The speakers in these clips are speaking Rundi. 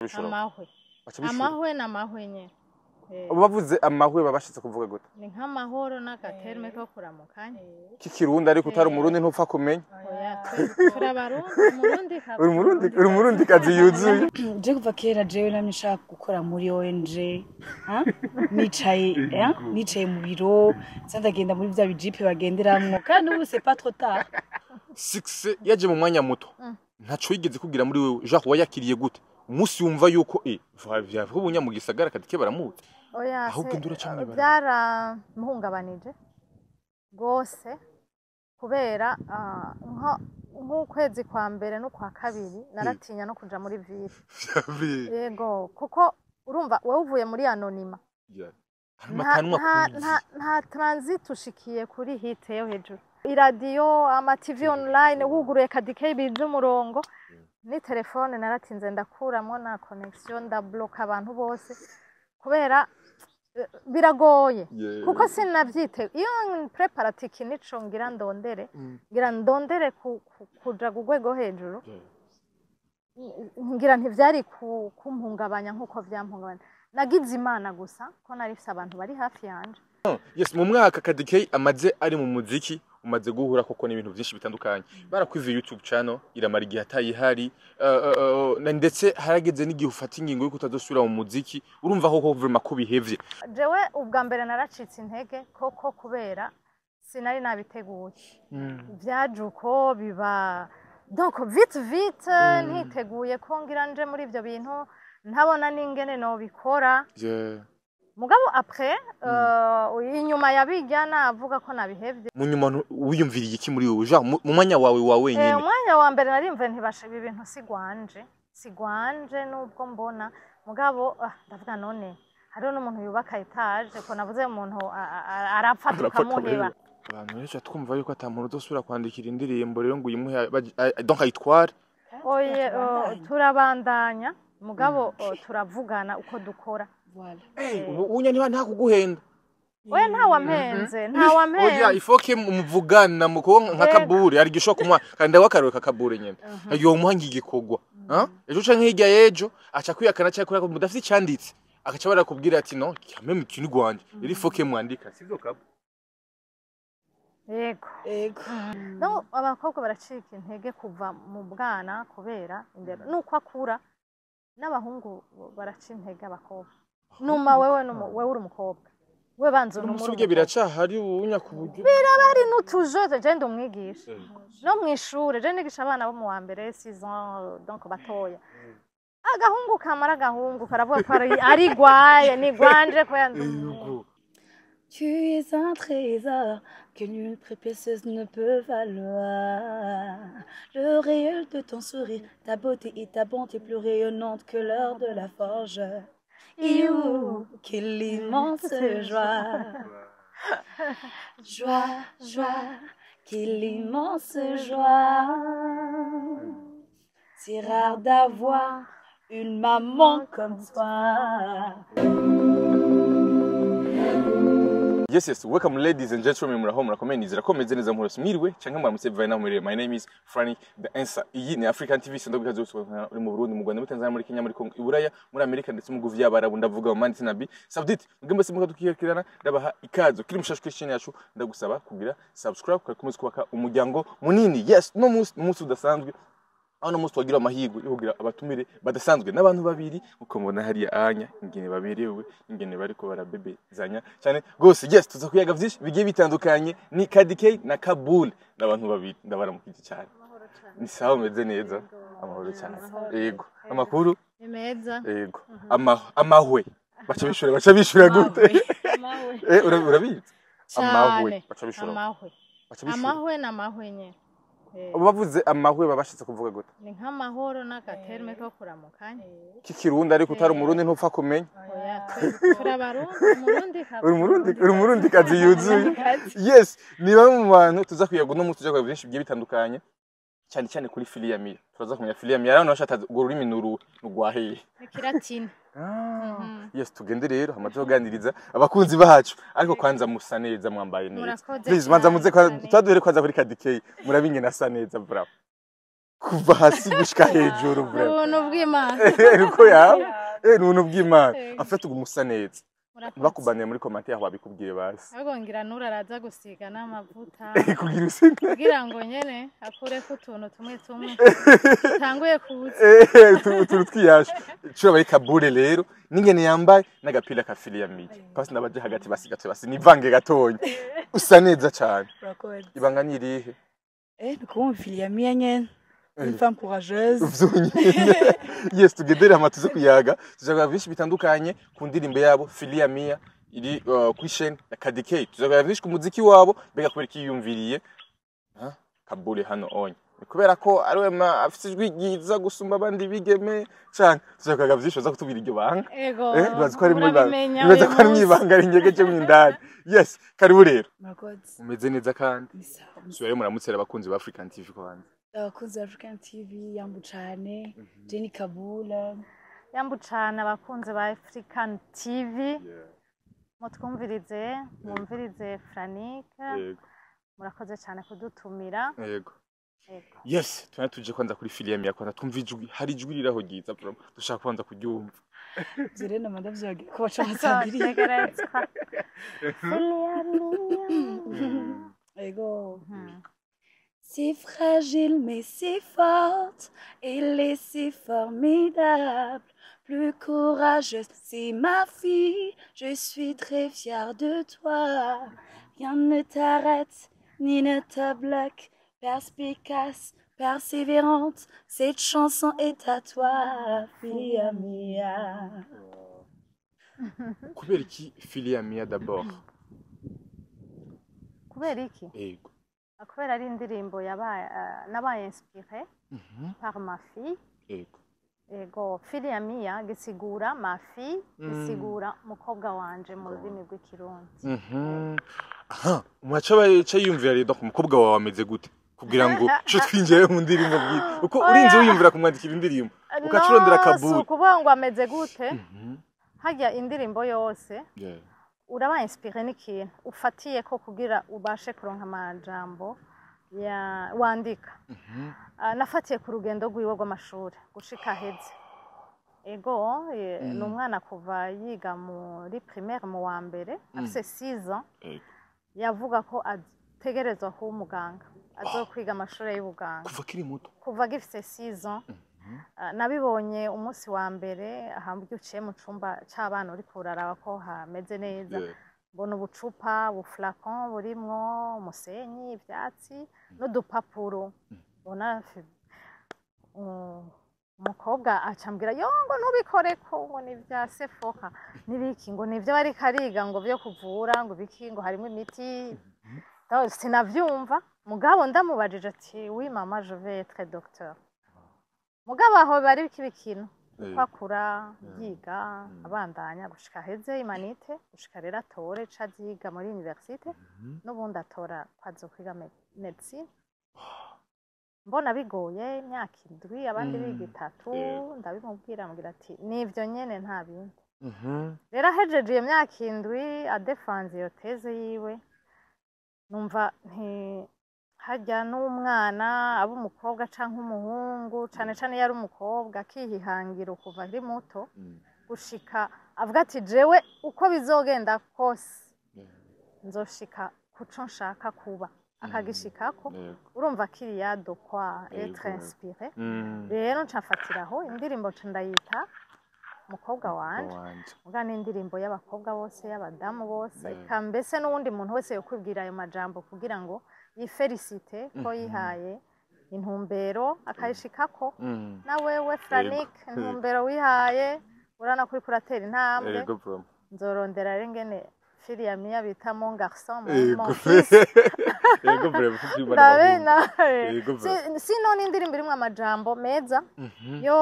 Bishobora Amahwe. Baca bishura. Amahwe n'amahwe nyene. Bavuze amahwe, baba bashatse kuvuga gute? Ni nk'amahoro n'agaterme ko kuramukanya. K'ikirundi, ariko utari umurundi ntupfa kumenya. Oya, turabarundi, umurundi. Uri umurundi, uri umurundi kazi yuzuye. Je kuva kera jewe namye nshaka gukora muri ONG, ha? Nicaye, nicaye mu biro, nza ndagenda muri vya bijipe bagenderamwo, kandi ubu c'est pas trop tard. Succès yaje mu mwanya muto, ntaco yigeze kugira muri wewe? Jacques, wayakiriye gute umunsi wumva yuko vyavuga ubunya mu gisagara Kadike baramuzi? Oya. Ahubwo induru aca mw'ibarabara. Byaramuhungabanije rwose kubera nk'ukwezi kwa mbere n'ukwa kabiri naratinya no kuja muri ville. Yego, kuko urumva wowe uvuye muri anonymat, amatanwa nta transit, ushikiye kuri hit yo hejuru, iradiyo, ama TV online, wuguruye Kadike biza umurongo ni telefone. Naratinze ndakuramo na connexion, ndabloka abantu bose kubera biragoye, kuko sinavyite iyo préparé nico ngira ndondere, ngira ndondere kuja ku rwego hejuru, ngira ntivyari kumpungabanya nkuko vyampungabanya. Nagize Imana gusa ko nari mfise abantu bari hafi yanje. Yes, mu mwaka Kadike amaze ari mu muziki, umaze guhura koko n'ibintu byinshi bitandukanye. Barakwiviye YouTube channel, iramara igihe atayihari, ndetse harageze n'igihe ufata ingingo yuko utazosubira mu muziki. Urumva koko vraiment ko bihevye? Jewe ubwa mbere naracitse intege koko kubera sinari nabiteguye. Vyaje uko biba, donc vite vite, ntiteguye ko ngira nje muri ivyo bintu, ntabona n'ingene nobikora. Mugabo après, inyuma yabijya, navuga ko nabihevye. Mu nyuma wiyumviriye iki muri wowe, genre mu mwanya wawe wa wenyine? Umwanya wa mbere narimve ntibasha, ibi bintu sigwanje, sigwanje, nubwo mbona. Mugabo ndavuga none hariho n'umuntu yubaka étage, ko navuze umuntu arapfa tukamuheba. Abantu benshi twumva yuko ata muntu uzosubira kwandikira indirimbo rero ngo uyimuhe donc ayitware. Oye, turabandanya, mugabo turavugana uko dukora. Voilà. Ubu unya niba nta kuguhenda. Oya, ntawampenze, Oya. ntawampenze. Ifoke muvugana muko nka Kabure hari igihe ushobora kumuha, kandi ndawe ka Kabure nyene yomuha nk'igikorwa, ah? Ejo canke hirya y'ejo aca kwihakana canke kubera ko mudafite icanditse, agaca barakubwira ati: "No kamwe mu kintu rwanje rero ifoke mwandika." Sivyo, Kabu? Yego. Ego. No, abakobwa baracika intege kuva mu bwana kubera indero nuko akura, n'abahungu baraca intege abakobwa. Numa wewe wewe uri umukobwa, we banza umusubye unumure. Biracahari ubunya ku buryo Bari n'utuje. Je ndi umwigisha no mw'ishure, je nigisha abana bo mu wa mbere, 6 ans, donc batoya. Agahungu kamara agahungu karavuga ko ari gwaye, ni gwanje ko yandu. Tu es un trésor que nulle précieuse ne peut valoir. Le réel de ton sourire, ta beauté et ta bonté plus rayonnante que l'or de la forge. Iou, quelle immense joie. Joie, joie, quelle immense joie. C'est rare d'avoir une maman comme toi. Yes, welcome ladies and gentlemen, muraho, murakomeye, nizera ko meze neza muhose, mwiriwe canke muramutse bivaye naho muherereye. My name is Frank The Answer. Iyi ni African TV sendo bikaze yose uri mu Burundi, mu Rwanda, muri Tanzania, muri Kenya, muri Congo, i Buraya, muri Amerika ndetse mu bihugu vy'Abarabu, ndavuga mu Mandi Nabi Saudite. Mugomba se muka tukiyakirana, ndabaha ikazo. Kiri mushasha kuri chaîne yacu, ndagusaba kugira subscribe kwa komeza kubaka umuryango munini. Yes, no munsi, umunsi udasanzwe aho no munsi twagira amahirwe yo kugira abatumire badasanzwe n'abantu babiri, uko mubona hariya anya ingene baberewe, ingene bariko barabebezanya cyane gose. Yes, tuza kuyaga vyinshi bigiye bitandukanye. Ni Kadike na Kabul, n'abantu babiri. Ndabaramukije cyane. Ni sawa, meze neza, amahoro cyane. Yego, amakuru? Ni meza. Yego. Amahwe baca bishura gute? Amahwe. Urabizi amahwe? Cane. Baca bishura. Amahwe. Baca bishura. Amahwe n'amahwe nyene. Bavuze amahwe, baba bashatse kuvuga gute? Ni nk'amahoro n'agaterme ko kuramukanya. K'ikirundi, ariko utari umurundi ntupfa kumenya. Oya, turabarundi, umurundi. Uri umurundi, uri umurundi kazi yuzuye. Yes, ni bamwe mu bantu tuza kuyaga uno munsi, tuza kuyaga byinshi bigiye bitandukanye, cyane cyane kuri filia mia. Turaza kumenya filia mia, abantu bashaka urwo rurimi nuru nurwaheye? Ikiratini. Yes, tugende rero hama tuganiriza abakunzi bacu, ariko kwanza musa neza, mwambaye neza. Murakoze. Please, manza muze Cyane. twaduhere kwanza kuri Kadikei, murabingena asa neza, bravo. Kuva hasi gushika hejuru, vraiment. Ubuntu bw'Imana. Niko yawe, ni ubuntu bw'Imana. Yego. En fait, uguma usa neza. Murakoze. Ntibakubaniye muri commentaire, wabikubwiye basi. Ahubwo ngira nura araza gusiga n'amavuta Kugira use neza. kugira ngo nyene akureko utuntu tumwe tumwe tanguye kuza. Utuntu twiyashe cyo bari kabure rero n'ingene yambaye n'agapira ka Filia Mia, pasi n'abaje hagati basigatse basi nivange gatonya. Usa neza cyane. Urakoze. Ibanga ni irihe? Ni kubumva Filia Mia nyene, une femme courageuse. Vyonyene. Yes, tugendere hama tuze kuyaga, tuzavuga byinshi bitandukanye ku ndirimbo yabo Filia Mia iri kuri chaîne ya Kadike. Tuzavuga byinshi ku muziki wabo. Mbega kubera iki yiyumviriye, ha? Kabure hano onye ni kubera ko ari we afise ijwi ryiza gusumba abandi bigeme, canke tuzavuga byinshi, baza kutubwira iryo banga. Ego. Nibaza ko ari muri ibanga. Murabimenya Nibaza uyu ko ari munsi. mwibanga rinyegeje mw'indani. Yes, karibu rero. Murakoze. Umeze neza kandi? Ni sawa. Subirayo muramutsera abakunzi ba African TV kwanza. Abakunzi ba African TV, yambu cane. Jenny Kabula. Yambu cane abakunzi ba African TV, mutwumvirize, mwumvirize Franik. Yego. Murakoze cyane kudutumira. Yego. Yego. Yes, tuna tuje kwanza kuri Filia Mia, kwanza twumva ijwi. Hari ijwi riraho ryiza bro, dushaka kwanza kuryumva. Ivyo rero nama ndavyibagiye ko baca basangiriye. Tegerezwa Filia Mia. Ego. Si fragile mais si forte, elle est si formidable, plus courageuse, c'est ma fille, je suis très fière de toi. Rien ne t'arrête, ni ne te bloque, perspicace, persévérante, cette chanson est à toi, fille mia. Kubera iki Filia Mia d'abord? Kubera iki? Yego. Kubera ari indirimbo yabaye nabaye inspirée par ma fille. Ego, Filia Mia gisigura ma fille, gisigura umukobwa wanje mu rurimi rw'Ikirundi. Aha mwaca baca yiyumvira rero, donc umukobwa wawe ameze gute kugira ngo co twinjiye mu ndirimbo bwite, uko urinze wiyumvira kumwandikira indirimbo ukaca urondera No, si Kaburi? ukuvuga ngo ameze gute. Harya indirimbo yose uraba inspiré n'ikintu ufatiye ko kugira ubashe kuronka amajambo ya wandika. Ah, nafatiye ku rugendo rwiwe rw'amashuri gushika aheze. Ego, ni umwana kuva yiga muri primaire mu wa mbere afise 6 ans yavuga ko ategerezwa kuba umuganga, azokwiga amashuri y'ubuganga. Kuva akiri muto? Kuva agifise 6 ans. Ah, nabibonye umunsi wa mbere ahamburyo uciye mu cumba c'abana uriko uraraba ko hameze neza, mbona ubucupa, buflacon burimwo umusenyi, ivyatsi n'udupapuro. Mbona umukobwa aca ambwira yo ngo ntubikoreko, ngo ni ibya Sephora n'ibiki, ngo nivyo bariko ariga, ngo vyo kuvura, ngo ibiki, ngo harimwo imiti. Sinavyumva, mugabo ndamubajije ati: "Oui mama, je vais être docteur." Mugabo aho bari bikino uko akura yiga abandanya gushika aheze humanités, gushika rero atore ico aziga muri université, n'ubundi atora ko azokwiga médecine. Mbona bigoye imyaka 7, abandi biga 3. Ndabimubwira, ambwira ati: "Nivyo nyene, nta bindi." Rero ahejeje iyo myaka 7, adefanze iyo thèse yiwe, numva nti harya n'umwana aba umukobwa canke umuhungu, cane cane iyo ari umukobwa, akihihangira kuva ari muto gushika avuga ati: "Jewe uko bizogenda kose nzoshika kuco nshaka kuba", akagishikako. Urumva kiriya de quoi être inspiré. Rero nca mfatiraho indirimbo, nca ndayita Umukobwa Wanje. Wanje. Muga n'indirimbo y'abakobwa bose, y'abadamu bose, eka mbese n'uwundi muntu wese yokwibwira ayo majambo kugira ngo yifelicite ko yihaye intumbero akayishikako. Na wewe Franik, intumbero wihaye urabona ko uriko uratera intambwe. Yego bro. Nzorondera rero ingene Filia Mia bita mon garçon, mon, mon fils. Yego bro, kubyumva. Ndabe nawe. Yego bro. Sino n'indirimbo irimwo amajambo meza yo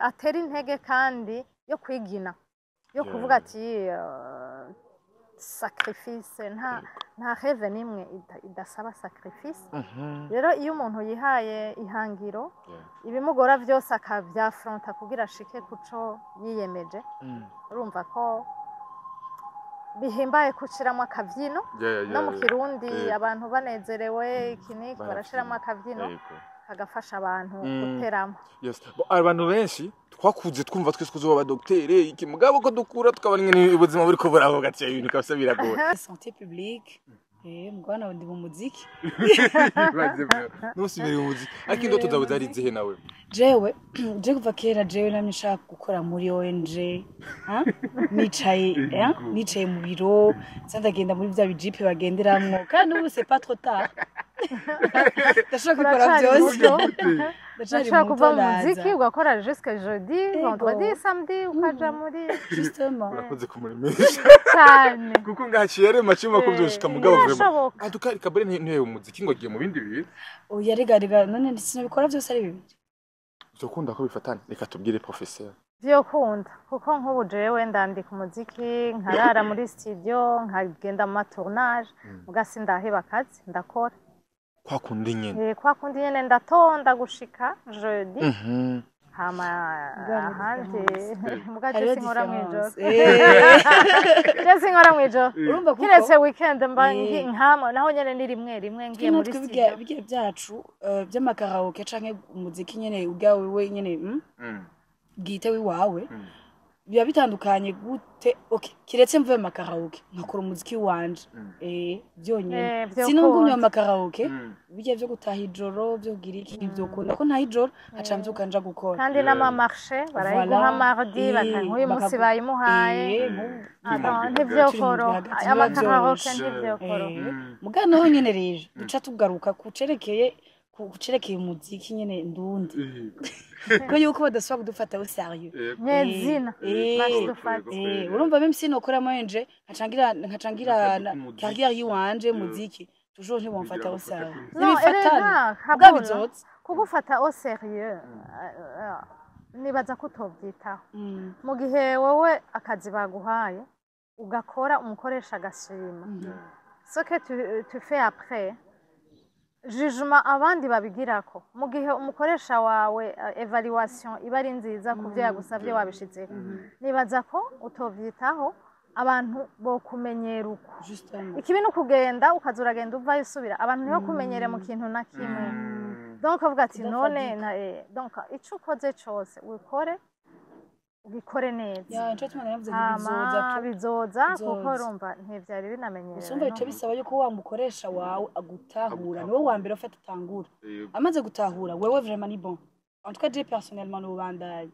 atera intege kandi yo kwigina, yo kuvuga ati sacrifice, nta rêve n'imwe idasaba sacrifice. Rero iyo umuntu yihaye ihangiro, ibimugora byose akavyafronta kugira ashike kuco yiyemeje, urumva ko bihimbaye kuciramwo akavyino. No mu Kirundi abantu banezerewe iki n'iki barashiramo akavyino. Kagafasha abantu guteramo. Yes. Bo, abantu benshi twakuze twumva twese kuzoba abadoktere, iki, mugabo ko dukura tukabona ingene ubuzima buriko buravuga ati ibintu kabisa biragoye. Santé publique, mugabo ndi mu muziki. Ntusubire mu muziki, ariko indoto zawe zari izihe nawe? Jewe, je kuva kera, jewe namye nshaka gukora muri ONG, ha? Nicaye, nicaye mu biro, nza ndagenda muri bya bijipe bagenderamwo. Kandi ubu c'est pas trop tard, ndashaka kubikora. Uracari Byose. muto. Ndacari Urashobora muto. kuva mu Ndaza. muziki ugakora jusque jeudi, vendredi, samedi ukaja muri Justement. Urakoze kumuremesha. Cyane. Kuko ngaciye ari macuma ko byoshika, mugabo vraiment Birashoboka. Aduka kabare ntihebe umuziki ngo agiye mu bindi bintu. Oya, rega rega, none sinabikora byose ari bibiri. Uzokunda ko bifatana, reka tubwire professeur. Vyokunda, kuko nk'ubu jewe ndandika umuziki, nkarara muri studio, nkagenda mu matournage, muga sindaheba akazi, ndakora. Kwa kundi nyene. Kwa kundi nyene, ndatonda gushika jeudi, hama Muga hariho ahandi muga je Hariho sinkora mw'ijoro. différence. Je sinkora mw'ijoro. Urumva kuko Kiretse weekend mba nkama, naho nyene ni rimwe rimwe ngiye muri natwe studio. Bijya byacu, by'amakaraoke canke umuziki nyene ubwawe we nyene, bwite wiwawe, biba bitandukanye gute? Okay, kiretse mvuye mu makaraoke nkakora umuziki wanje, byonyene. Vyokunda. Sinungumye mu makaraoke, bijya vyo gutaha ijoro, vyo kugira iki, ntivyokunda ko ntaha ijoro, nkaca mvyuka nja gukora. Kandi n'amamarché barayiguha Voilà. mardi, nk'uyu munsi bayimuhaye. Nk'ubu Ah, non, Turi mu ntivyokoro hagati, biba amakaraoke vyoroshe. ntivyokoro. Muga naho nyene rero duca tugaruka kucerekeye umuziki nyene ndundi, ko yuko badasubira kudufata au sérieux. Nyezina basidufate. Urumva même si nokora mwenje nkacangira Akazi k'umuziki. Carrière yiwanje muziki, toujours ntibomfata au sérieux. No, Ntibifatana. erega Muga Kabula, bizoza. kugufata au sérieux, nibaza ko utovyitaho mu gihe wowe akazi baguhaye ugakora, umukoresha agashima. Ce que tu fais après, jugement abandi babigirako, mu gihe umukoresha wawe évaluation iba ari nziza ku byo yagusabye wabishizeho, nibaza ko utovyitaho, abantu bokumenyera uko. Justement. Ikibi ni ukugenda ukaza uragenda uvayo usubira, abantu ntibakumenyere mu kintu na kimwe. Donc avuga ati none Kudafatika. na donc ico ukoze cose wikore, ugikore neza. Ya, nico tuma naravuze nti bizoza. Hama Tu bizoza, kuko Bizoza. urumva ntivyari binamenyerewe. Usumva bice No. bisaba yuko wa mukoresha wawe agutahura, niwe wa mbere ufata atangura. Amaze gutahura wewe, vraiment ni bon. En tout cas je personnellement nubandanye.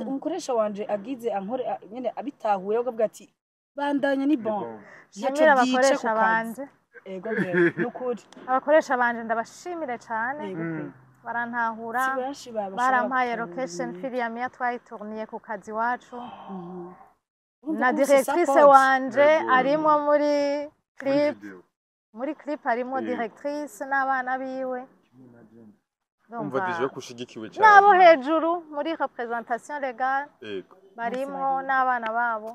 Umukoresha wanje agize ankore nyene abitahuye, akavuga ati bandanya, ni bon. Ntaco Shimira byica ku abakoresha kazi. banje. Ego vraiment, nukuri. Abakoresha banje ndabashimire cane. Ego pe. Barantahura. Si benshi bashobora Barampaye gutahura location. ibintu. Filiamia twayitourniye ku kazi iwacu. Urumva Na ko bose directrice support. wanje Yego. arimo muri clip, harimo Yego. directrice n'abana biwe. Umva Ndumva déjà ko ushigikiwe cyane. N'abo hejuru muri représentation légale barimwo n'abana babo.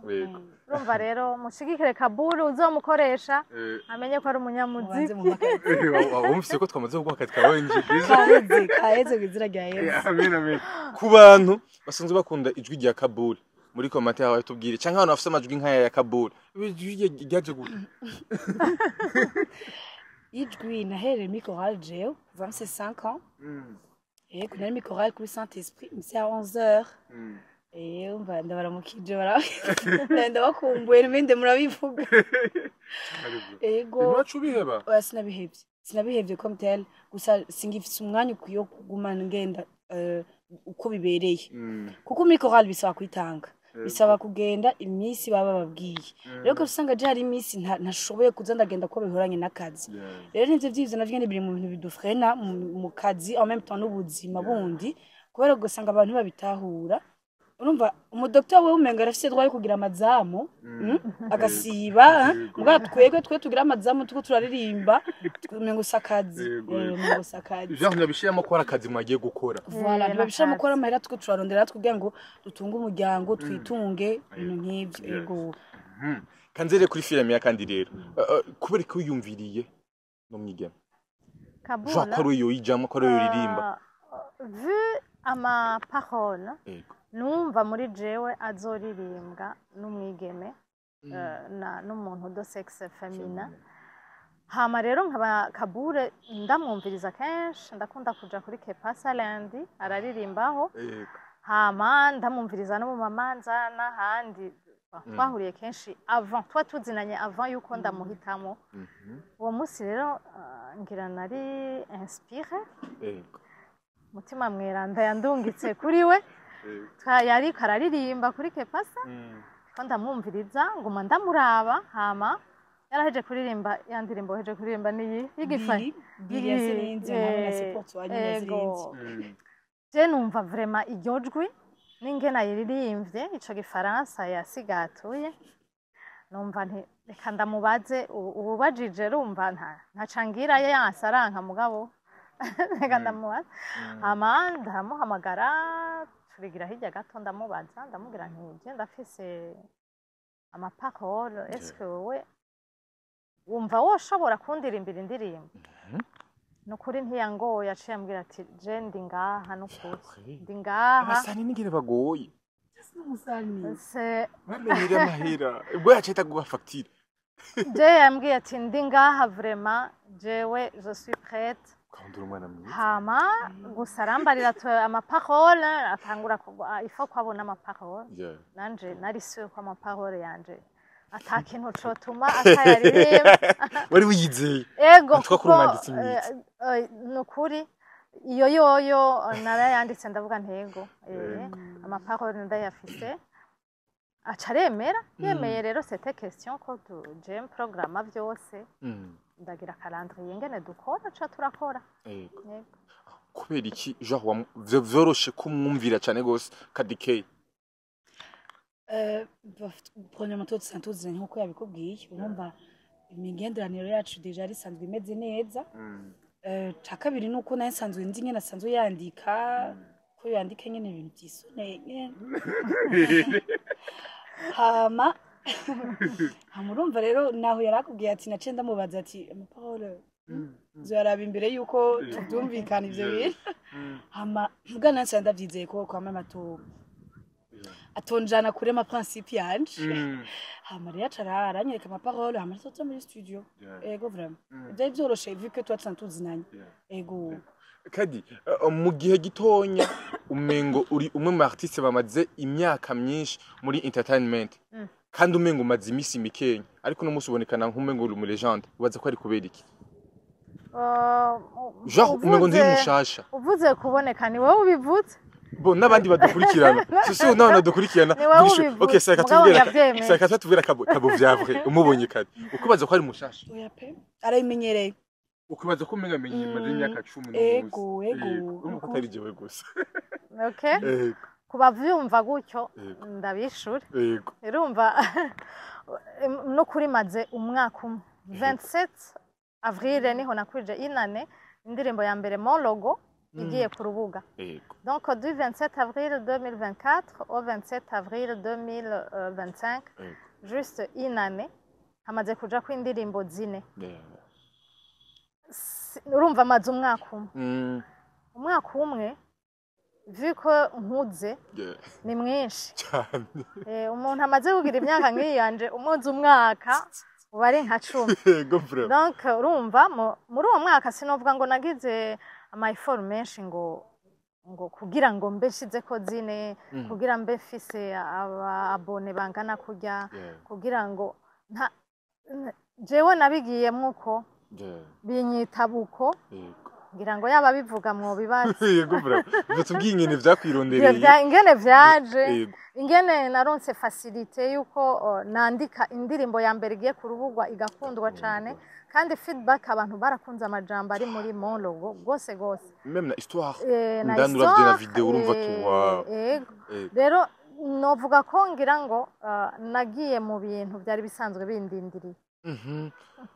Urumva rero, mushigikire Kaburu, uzomukoresha amenye ko ari Mubanze umunyamuziki. mu makazi. Wumvise ko twamaze kuguha akazi kawe nje. Kaheze, kaheze ku izina rya Yesu. Amen, amen. Ku bantu basanzwe bakunda ijwi rya Kabul, muri commentaire yawe tubwire, canke abantu bafise amajwi nk'aya ya Kabul, ijwi ryaje gute? Ijwi nahereye muri chorale jewe kuva mfise 5 ans. Yego, nari muri chorale kuri Saint Esprit misi ya 11h. Umva, ndabaramukije, bara ndabakumbuye, n'ibindi murabivuga. Yego. Iwacu ubiheba? Oya, sinabihevye, sinabihevye comme tel, gusa singifise umwanya ukwiye wo kuguma ngenda uko bibereye, kuko muri chorale bisaba kwitanga, bisaba kugenda iminsi baba bababwiye. Rero ko usanga je hari iminsi ntashoboye kuza ndagenda ko bihoranye n'akazi. Rero nivyo vyivyo navyo nyene biri mu bintu bidufrena mu kazi en même temps n'ubuzima bundi, kubera ugasanga abantu babitahura. Urumva umudoktor wewe umenga arafise droit yo kugira amazamu, agasiba, hein? Mugabo twebwe twe tugira amazamu tuko turaririmba, umengo sakazi. Yego, yego. Umengo sakazi. Genre ntibabishiramo ko ari akazi mwagiye gukora. Voilà, ntibabishiramo N'akazi. ko ari amahera tuko turarondera kugira ngo dutunge umuryango, twitunge, ibintu nk'ivyo. Yego. Kanzere kuri filime ya kandi rero, kubera ko wiyumviriye no mwigeme Kabula. genre ko ari yo yijamo, ko ari yo yuririmba? Vu ama parole, numva muri jewe azoririmbwa n'umwigeme, na n'umuntu de sexe féminin. Hama rero nkaba Kabure ndamwumviriza kenshi, ndakunda kuja kuri Kepasa Land araririmbaho. Hama ndamwumviriza no mu mamanza n'ahandi twahuriye kenshi avant, tuba tuzinanye avant yuko ndamuhitamo. Uwo munsi rero ngira nari inspirée, Mutima Mweranda yandungitse kuri we. Yariko araririmba kuri Kepasa, ko ndamwumviriza, nguma ndamuraba. Hama yaraheje kuririmba ya ndirimbo, heje kuririmba niyi y'igifa Bili Bili ya Céline Dion hamwe na C'est pour toi nyine ya Céline Dion. Je numva vraiment iryo jwi n'ingene ayiririmbye, ico gifaransa yasigatuye, numva nti reka ndamubaze. Ububajije rumva ntaca ngira yanse aranka, mugabo reka ndamubaze. Hama ndamuhamagara, turigira hirya gato, ndamubaza, ndamubwira nti je ndafise amaparole, est-ce wowe wumva woshobora kundirimbira indirimbo? Nukuri ntiyangoye, yaciye ambwira ati je ndi ngaha, nukuri ndi ngaha. Abasani n'ingene bagoye. N'umusani. Bamenyere amahera ubwo yaca guha fagitire. Je yambwiye ati ndi ngaha vraiment, jewe je suis prête. Ukabona umwana mwiza. Hama gusa arambarira amaparole, atangura il faut ko abona amaparole. Nanje nari sûre ko amaparole yanje ata kintu cotuma atayaririmba. Wari wiyizeye? Ego. En tout cas, kuri Kuko umwanditsi mwiza. Nukuri iyo yoyo narayanditse, ndavuga ntego amaparole ndayafise. Aca aremera. Yemeye rero, c'était question ko je programma vyose, ndagira calendrier ingene dukora, ca turakora. Yego. Kubera iki genre vyoroshe kumwumvira cane gose Kadie? Premièrement, tout tuziranye nkuko yabikubwiye, urumva imigenderanire yacu déjà yari isanzwe imeze neza. Ca kabiri nuko nayo nsanzwe nzi nyene asanzwe yandika, ko yandika nyene ibintu vyisoneye nyene. Hama urumva rero naho yarakubwiye ati naciye ndamubaza ati amaparole zoyaraba imbere yuko tuvyumvikana ivyo bintu. Hama mbwa nanje ndavyizeye ko kwama amato atonjana kure ama principe yanje. Hama rero aca aranyereka amaparole, hama tuza muri studio. Ego, vraiment vyari vyoroshe vu que tuba dusanzwe tuzinanye, ego. Kadi, mu gihe gitonya umengo uri umwe mu artiste bamaze imyaka myinshi muri entertainment, kandi umengo umaze imisi mikenya, ariko uno munsi ubonekana nk'umengo uri mu légende. Ubaza ko ari kubera iki? Genre umengo ntiri mushasha. Uvuze kuboneka, ni wowe ubivuze. Bo n'abandi badukurikirana, sisi n'abandi badukurikirana. Ni wowe ubivuze, Okay, saka mugabo tubwira. ndavyemeye. Saka tubwira kabo vya vrai, umubonye Kadi, ukubaza ko ari mushasha? Oya pe, arabimenyereye. Ukubaza ko umenga amenye imaze imyaka 10 Ego, ego. Urumva ko atari jewe gusa. Okay. Kubavyumva gutyo, ndabishure. Urumva no kuri maze umwaka umwe, 27 avril niho nakwije inane indirimbo ya mbere Mon Logo igiye ku rubuga. Donc du 27 avril 2024 au 27 avril 2025, juste une année, hamaze kuja ko indirimbo zine. Urumva amaze umwaka umwe. Umwaka umwe, vu ko nkuze, ni mwinshi. Cyane. Umuntu amaze kugira imyaka nk'iyi yanje, umuzi umwaka uba ari nka 10. Yego, vraiment. Donc urumva muri uwo mwaka sinovuga ngo nagize ama effort menshi ngo kugira ngo mbe nshizeko zine, kugira mbe mfise aba abonnés bangana kurya, kugira ngo nta jewe nabigiyemwo uko, binyitaba uko. Ngira ngo yaba bivuga mwobibaza. Yego, vraiment, tubwiye ingene vyakwirondereye. Ingene vyaje, ingene naronse facilité yuko nandika indirimbo ya mbere igiye ku rubugwa igakundwa cane, kandi feedback abantu barakunze amajambo ari muri Mon Logo gose gose. Même na histoire Na ndani uravye na histoire, video urumva tu wow. Ego. Rero novuga ko ngira ngo nagiye mu bintu byari bisanzwe bindindiriye.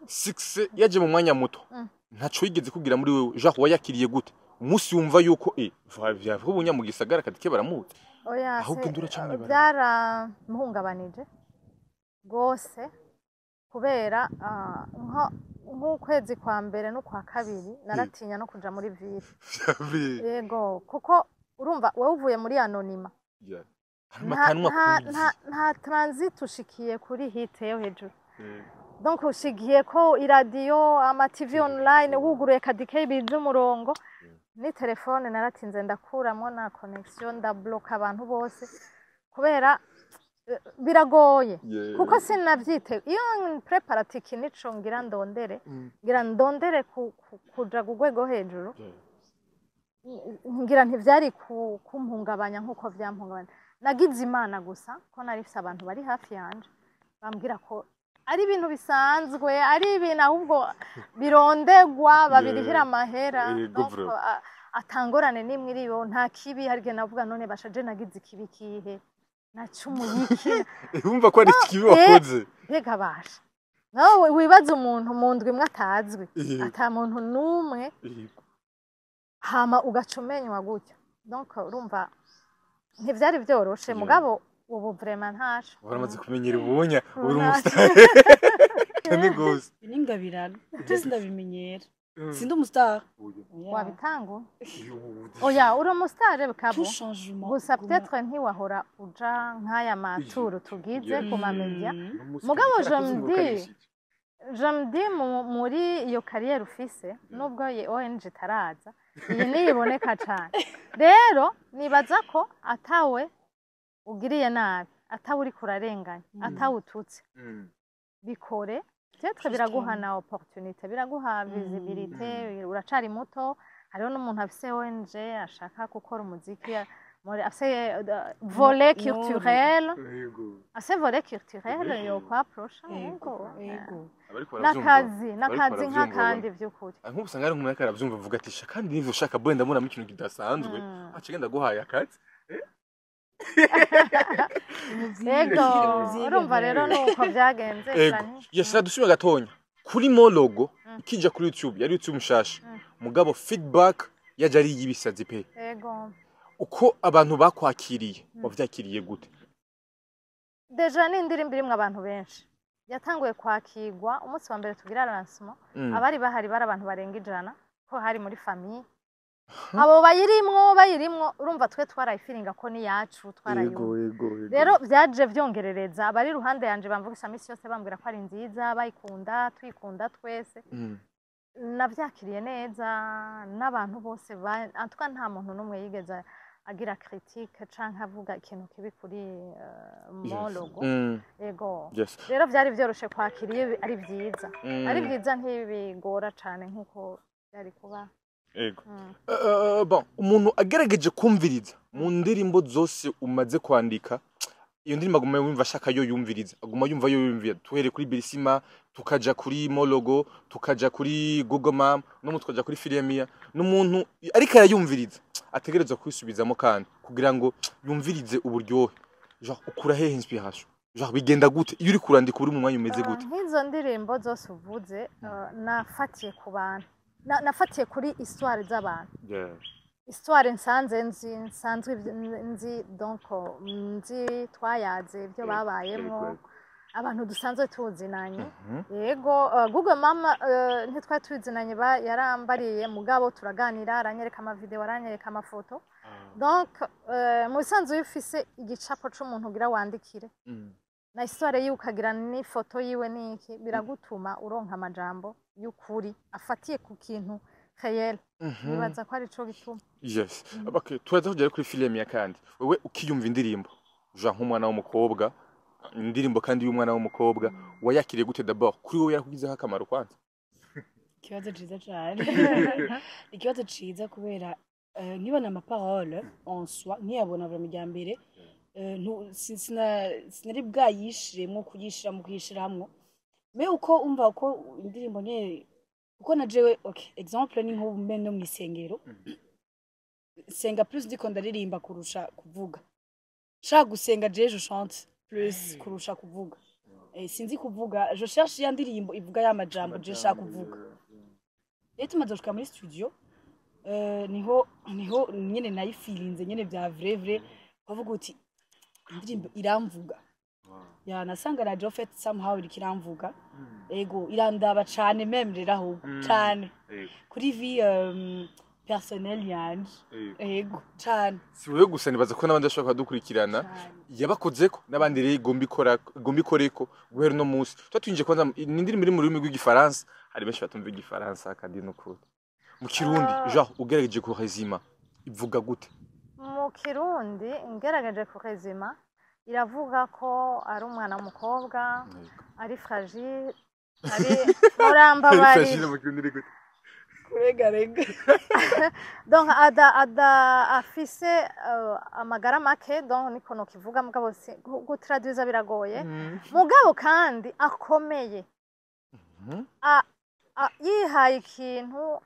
Succès yaje mu mwanya muto. Ntaco yigeze kugira muri wewe, genre wayakiriye gute umunsi wumva yuko vyavuga ubunya mu gisagara Kadike baramuzi? Oya, Ahubwo induru aca mw'ibarabara. Byaramuhungabanije rwose kubera nk'ukwezi kwa mbere n'ukwa kabiri naratinya no kuja muri ville. Yego, kuko urumva wowe uvuye muri anonymat, Amatanwa. Nta transit, ushikiye kuri hit yo hejuru. Donc ushigiye ko iradiyo, ama TV online, wuguruye kadike biza umurongo. Ni telefone naratinze ndakuramo na connexion, ndabloka abantu bose kubera biragoye, kuko sinavyite iyo préparé nico ngira ndondere, ngira ndondere kuja ku rwego hejuru, ngira ntivyari kumpungabanya nkuko vyampungabanya. Nagize Imana gusa ko nari mfise abantu bari hafi yanje bambwira ko ari ibintu bisanzwe, ari ibintu ahubwo birondegwa, babirihira amahera. Donc, atangorane n'imwe iriyo, nta kibi. Hari igihe navuga: "None bashaje, nagize ikibi kihe? Nacumuye iki?" Wumva ko ari ikibi wakoze? Mbega basha, nawe wibaza umuntu mu ndwi imwe atazwi, ata muntu n'umwe, hama ugaca umenywa gutyo. Donc urumva ntivyari vyoroshe. Mugabo ubu vraiment ntaco. Waramaze kumenyera, ubunya uri Ntaco. umustar ni gose. N'ingabirano byose ndabimenyera, sindi umustar. Wabitanga? Oya, uri umustar kabo. Tout changement. Gusa peut-être ntiwahora uja nk'aya maturu tugize ku mamedia. Mugabo je me dis muri iyo carrière ufise, nubwo iyi ONG itaraza, iyi niyiboneka cane, rero nibaza ko atawe ugiriye nabi, atawe uriko urarenganya, atawe ututse, bikore. Peut-être biraguha na opportunité, biraguha visibilité. Uracari muto, hariho n'umuntu afise ONG ashaka gukora umuziki muri afise volet culturel, afise volet culturel, yo kwaprosha. Yego. N'akazi, n'akazi nk'akandi vy'ukuri. Nk'ubu usanga ari nk'umuntu ariko aravyumva, avuga ati: "Sha, kandi niba ushaka boy, ndabonamo ikintu kidasanzwe, aca genda guhaye akazi." Yego, urumva rero nuko vyagenze. Ego. Franny. Yes, dusubire gatonya kuri Mologo. Ikija kuri YouTube, yari YouTube nshasha, mugabo feedback yaje ari yibisazi pe. Uko abantu bakwakiriye, wavyakiriye gute? Déjà ni indirimbo irimwo abantu benshi. Yatanguye kwakirwa umunsi wa mbere tugira lancement, abari bahari bari abantu barenga 100, ko hari muri famille abo bayirimwo bayirimwo. Urumva twe twarayifiringa ko ni yacu, twarayumva. Yego yego. Rero byaje vyongerereza abari iruhande yanje, bamvugisha misi yose, bambwira ko ari nziza, bayikunda, tuyikunda twese. Navyakiriye neza n'abantu bose en tout cas nta muntu n'umwe yigeze agira critique canke avuga ikintu kibi kuri mon logo. Yego. Rero vyari vyoroshe kwakira iyo ari vyiza. Ari vyiza ntibigora cane nkuko byari kuba. Bon, umuntu agerageje kumviriza mu ndirimbo zose umaze kwandika, iyo ndirimbo aguma yumva ashaka yo yumviriza, aguma yumva yo yumvira. Tuhere kuri Berisima, tukaja kuri Mologo, tukaja kuri Google Mam, no tukaja kuri Filemia, n'umuntu ariko arayumviriza ategerezwa kwisubizamo kandi kugira ngo yumvirize uburyohe. Genre ukura hehe inspiration? Genre bigenda gute iyo uri kurandika, uri mu mwanya umeze gute? Nk'izo ndirimbo zose uvuze, nafatiye ku bantu, nafatiye kuri histoire z'abantu, histoire nsanze nzi, nsanzwe nzi, donc nzi twayaze ibyo babayemwo, abantu dusanzwe tuzinanye. Yego, Google Mama, ntitwari tuzinanye, yarambariye, mugabo turaganira, aranyereka amavideo, aranyereka amafoto. Donc mu bisanzwe iyo ufise igicapo c'umuntu ugira wandikire, na histoire yiwe, ukagira n'ifoto yiwe n'iki, biragutuma uronka amajambo y'ukuri afatiye ku kintu réel. Nibaza ko arico gituma. Yes, okay, turaza kugera kuri filime ya kandi. Wewe ukiyumva indirimbo, genre nk'umwana w'umukobwa, indirimbo kandi y'umwana w'umukobwa, wayakiriye gute d'abord? Kuri wowe yarakugizeho akamaro kwanza? Ikibazo ciza cane, ikibazo ciza, kubera nkibona amaparole en soi, nkiyabona vraiment irya mbere, sinari bwayishiremwo kuyishira mu kuyishiramwo, mais uko umva uko indirimbo nyene, kuko na jewe, okay, exemple ni nk'ubu mbe no mw'isengero senga plus ndiko ndaririmba kurusha kuvuga. Nshaka gusenga jewe, je chante plus kurusha kuvuga. Sinzi kuvuga, je cherche ya ndirimbo ivuga ya majambo je nshaka kuvuga. Rero tumaze gushika muri studio, niho nyene nayifilinze nyene vya vrai vrai, ukavuga uti indirimbo iramvuga. Ya nasanga na en fait somehow iriko iramvuga, ego, irandaba cane, même rero ahubwo cane kuri vie. Personnel yanje, ego cane. Si wewe gusa, nibaza ko n'abandi bashobora kudukurikirana yabakozeko, n'abandi rero igomba ikora, igomba ikoreko guhera uno munsi tuba twinjiye. Kwanza ni indirimbo iri mu rurimi rw'Igifaransa, hari benshi batumva Igifaransa, kandi n'ukuri mu Kirundi, genre ugerageje kurezima, ivuga gute? Mu Kirundi ngerageje kurezima, iravuga ko ari umwana w'umukobwa ari fragile, ari, murambabarira. Mu Kirundi ni gute? Kuregarega. Donc ada afise amagara make, donc niko nokivuga, mugabo gutraduza biragoye, mugabo kandi akomeye. Yihaye ikintu,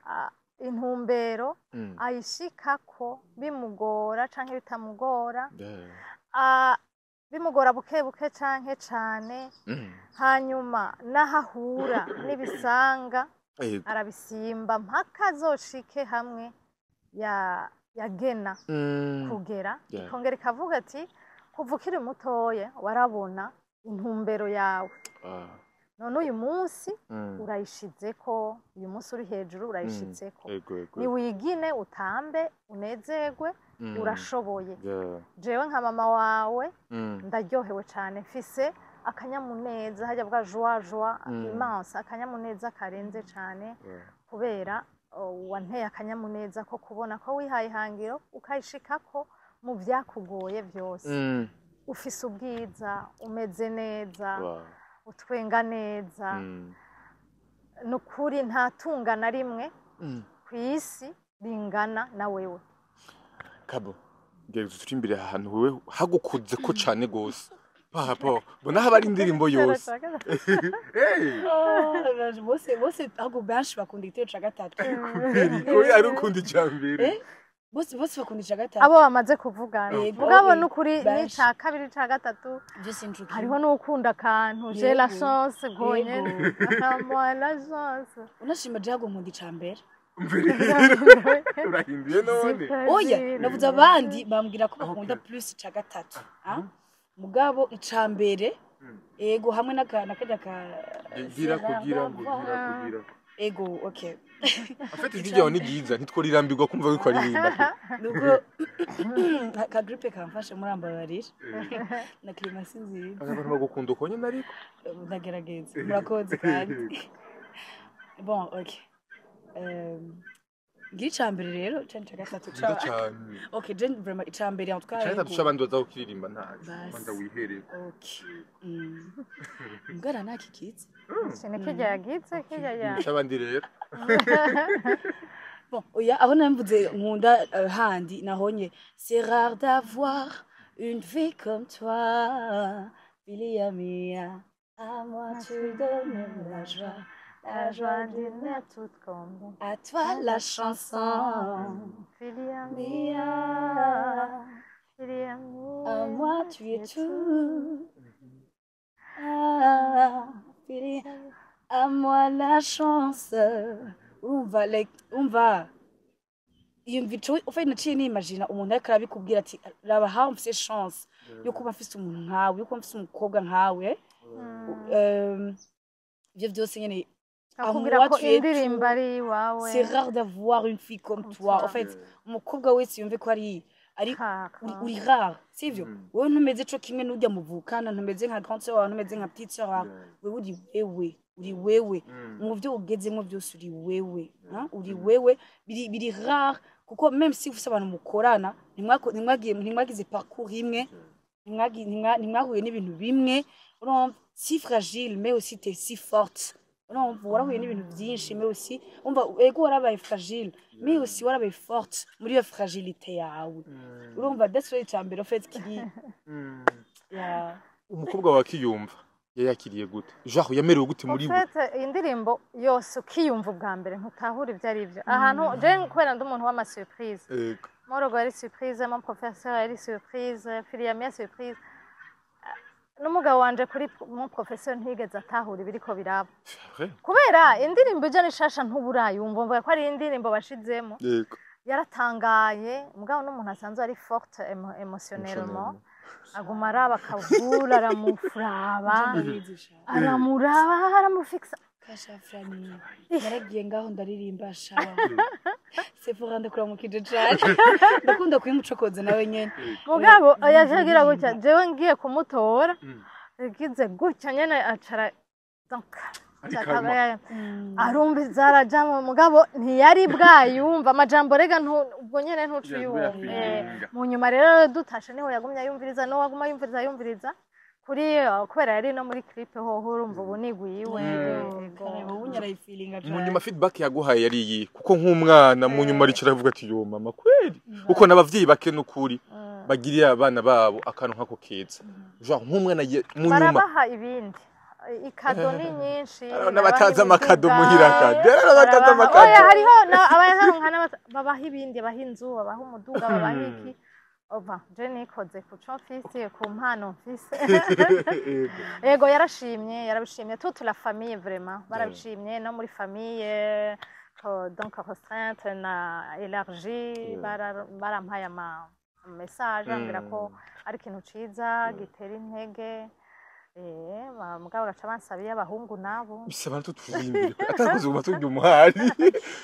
intumbero, ayishikako bimugora canke bitamugora, bimugora buke buke canke cane. Hanyuma n'aho ahura n'ibisanga arabisimba mpaka azoshike hamwe ya yagena kugera. Ikongera ikavuga ati kuva ukiri mutoya warabona intumbero yawe, none uyu munsi urayishizeko, uyu munsi uri hejuru urayishitseko. Ego ego Niwigine, utambe, unezerwe, urashoboye. Jewe nka mama wawe ndaryohewe cyane, mfise akanyamuneza, hajya bwa joie immense, akanyamuneza karenze cyane, kubera wanteye akanyamuneza ko kubona ko wihaye ihangiro ukayishikako mu byakugoye byose. Ufise ubwiza, umeze neza, utwenga neza. Ni ukuri nta tunga na rimwe ku isi ringana na wewe. Kabo, gerageza turi imbere ahantu wewe hagukuze ko cane gose par rapport bona haba ari indirimbo yose. Hey! Oh, bose bose, ahubwo benshi bakunda igitero ca gatatu. Ko ari ukunda icya mbere? Eh? Bose bose bakunda ica gatatu. Abo bamaze kuvugana, Yego, mugabo n'ukuri benshi. n'ica kabiri, ica gatatu. Byose injuki. Hariho n'ukunda akantu j'ai la chance gonyene, moi la chance. Unashima jago nkunda ica mbere. Mbere urahinduye none. Oya, navuze abandi bambwira ko bakunda plus ica gatatu, ah? Mugabo ica mbere, ego, hamwe n'aka nakarya ka Gira kugira ngo gira kugira. Ego, okay. Afite ijwi ryawe ni ryiza, ntitworirambirwa kumva wiko aririmba pe. Nuko ka grippe kamfashe, murambabarira, na climat si nziza. Abantu bagukunda uko nyine ariko. Ndagerageza, murakoze kandi. Bon, okay. Ngira ica mbere rero canke ica gatatu? Nziza cyane. Okay, je vraiment ica mbere en tout cas. Cyane. Ego. Gatatu abandi baza kukiririmba ntaco. Basi. Banza wiherere. Okay. Mbwara nakikitse. Iki ni kirya yagize kirya ya C'abandi rero. Bon, oya, aho namvuze nkunda handi nahonye: c'est rare d'avoir une fille comme toi, Filia mia, à moi tu donnes la joie, la joie d'une mère toute comble. À toi la chanson. Filia mia, Filia mia, à moi tu es tout. Ah, Filia, à moi la chance. Umva, like, umva yumva ico ufite, naciye nimagina umuntu ariko arabikubwira ati raba how mfise chance yo kuba mfise umuntu nkawe, yo kuba mfise umukobwa nkawe. Ivyo vyose nyene. Akubwira moi, ko tu es indirimbo tout. ari iwawe. C'est rare d'avoir une fille comme Comme toi. toi. En fait, umukobwa wese yumve ko ari Kaka. uri rare, sivyo? Wewe ntumeze co kimwe n'urya muvukana, ntumeze nka grande sœur wawe, ntumeze nka petite sœur wawe. Wewe uri wewe, uri wewe mu byo ugezemo byose, uri wewe, hein? Uri wewe, biri rare, kuko même si ufise abantu mukorana, ntimwagiye, ntimwagize parcours imwe, ntimwahuye n'ibintu bimwe. Urumva, si fragile mais aussi t'es si forte. Urumva, warahuye n'ibintu byinshi, mais aussi umva, ego, warabaye fragile mais aussi warabaye forte muri iyo fragilité yawe. Urumva, that's why icya mbere en fait kiri, yeah. Umukobwa wawe akiyumva yayakiriye gute? Genre yamerewe gute muri we? En fait, indirimbo yose ukiyumva ubwa mbere ntutahura ibyo ari byo. Ahantu je kubera ndi umuntu w'ama surprise, Morogo yari surprise, mon professeur yari surprise, Filiamia surprise, n'umugabo wanje kuri mon professeur ntiyigeze atahura ibiriko biraba. Vrai? Kubera indirimbo ijya nishasha ntuburayumva, mvuga ko ari indirimbo bashizemo. Yaratangaye, mugabo n'umuntu asanzwe ari forte émotionnellement, aguma araba akavura, aramufuraba, aramuraba, aramufixa. Kasha Frani, naragiye ngaho ndaririmba sha. Sephora, ndakuramukije cane, ndakunda kuyimucokoza nawe nyene. Mugabo yaje agira gutya, jewe ngiye kumutora, yagize gutya nyene, acara donc Arikama. Arumva arajamwo, mugabo ntiyari bwayumva amajambo rega ubwo nyene ntucuyumva. Yaguye. Mu nyuma rero dutashe niho yagumye yumviriza, no waguma yumviriza yumviriza kuri kubera yari no muri clip hoho, urumva ubu nigwiwe. Yego. Ubu nyarayifilinga. Mu nyuma feedback yaguhaye yari iyi? Kuko nk'umwana mu nyuma aricara avuga ati: "Yo mama, kweli", kuko n'abavyeyi bake n'ukuri bagiriye abana babo akantu nk'ako keza, genre nk'umwana mu nyuma. Barabaha ibindi, ikado ni nyinshi. Hariho n'abatazi barabaha amakado imiduga, muhira kandi. Hariho n'abatazi amakado. Oya, hariho abayaronka babaha ibindi, babaha inzu, babaha umuduga, babaha iki. Ova je nikoze ku co mfise, ku mpano mfise. Yego, yarashimye, yarabishimye, toute la famille vraiment barabishimye, no muri famille donc restreinte na élargie barampaye ama message bambwira ko ari ikintu ciza gitera intege. Mugabo gaca bansaba abahungu nabo. Bisaba natwe turirimbire atakoze ubu turya umuhari.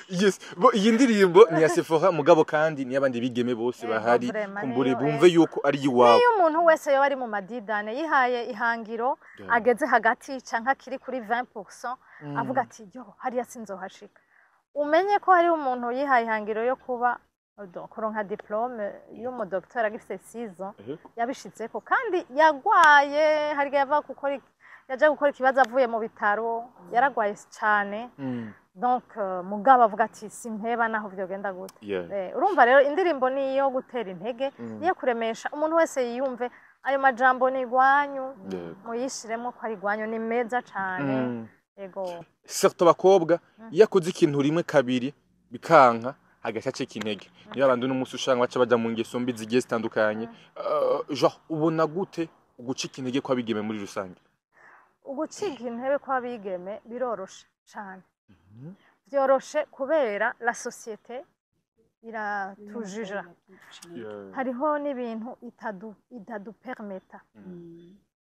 Yes, bo iyi ndirimbo ni ya Sephora, mugabo kandi ni y'abandi bigeme bose Yego, bahari vraiment, kumbure niyo, bumve yuko ari iwabo. Niyo umuntu wese yoba ari mu madidane, yihaye ihangiro, ageze hagati canke akiri kuri 20%, avuga ati: "Yo, hariya sinzohashika", umenye ko hariho umuntu yihaye ihangiro yo kuba kuronka diplôme y'umudokiteri agifise 6 ans, yabishitseko kandi yagwaye. Hari igihe yava gukora, yaja gukora ikibazo avuye mu bitaro, yaragwaye cane. Donc mugabo avuga ati: "Simpeba naho vyogenda gute." Urumva rero indirimbo ni iyo gutera intege, niyo kuremesha umuntu wese yiyumve ayo majambo ni igwanyu, muyishiremo ko ari igwanyu, ni meza cane. Yego. Surtout abakobwa, iyo akoze ikintu rimwe kabiri bikanka, agaca acika intege. Niyo abandi n'umunsi usanga baca baja mu ngeso mbi zigiye zitandukanye. Genre ubona gute ugucika intege kw'abigeme muri rusange? Ugucika intebe kw'abigeme biroroshe cane, vyoroshe kubera la société iratujija. Hariho n'ibintu itadupermeta.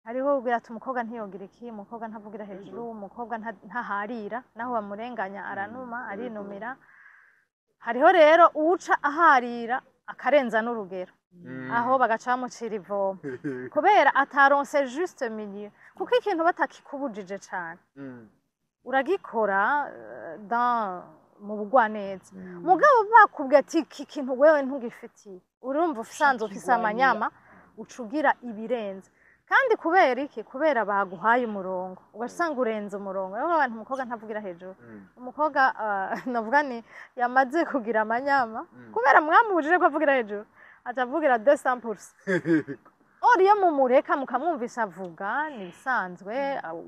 Hariho ubwira ati: "Umukobwa ntiyogira iki, umukobwa ntavugira hejuru, umukobwa ntaharira naho bamurenganya, aranuma, arinumira." Hariho rero uwuca aharira akarenza n'urugero, aho bagaca bamucira ivomo kubera ataronse juste milieu. Kuko ikintu batakikubujije cane uragikora dans mu bugwaneza, mugabo bakubwiye ati: "Iki kintu wewe ntugifitiye", urumva usanzwe ufise amanyama, uca ugira ibirenze. Kandi kubera iki? Kubera baguhaye umurongo, ugasanga urenze umurongo. Rero abantu, umukobwa ntavugira hejuru, umukobwa navuga ni yamaze kugira amanyama kubera mwamubujije ko avugira hejuru, aca avugira 200%. Or iyo mumureka mukamwumvisha avuga, ni ibisanzwe,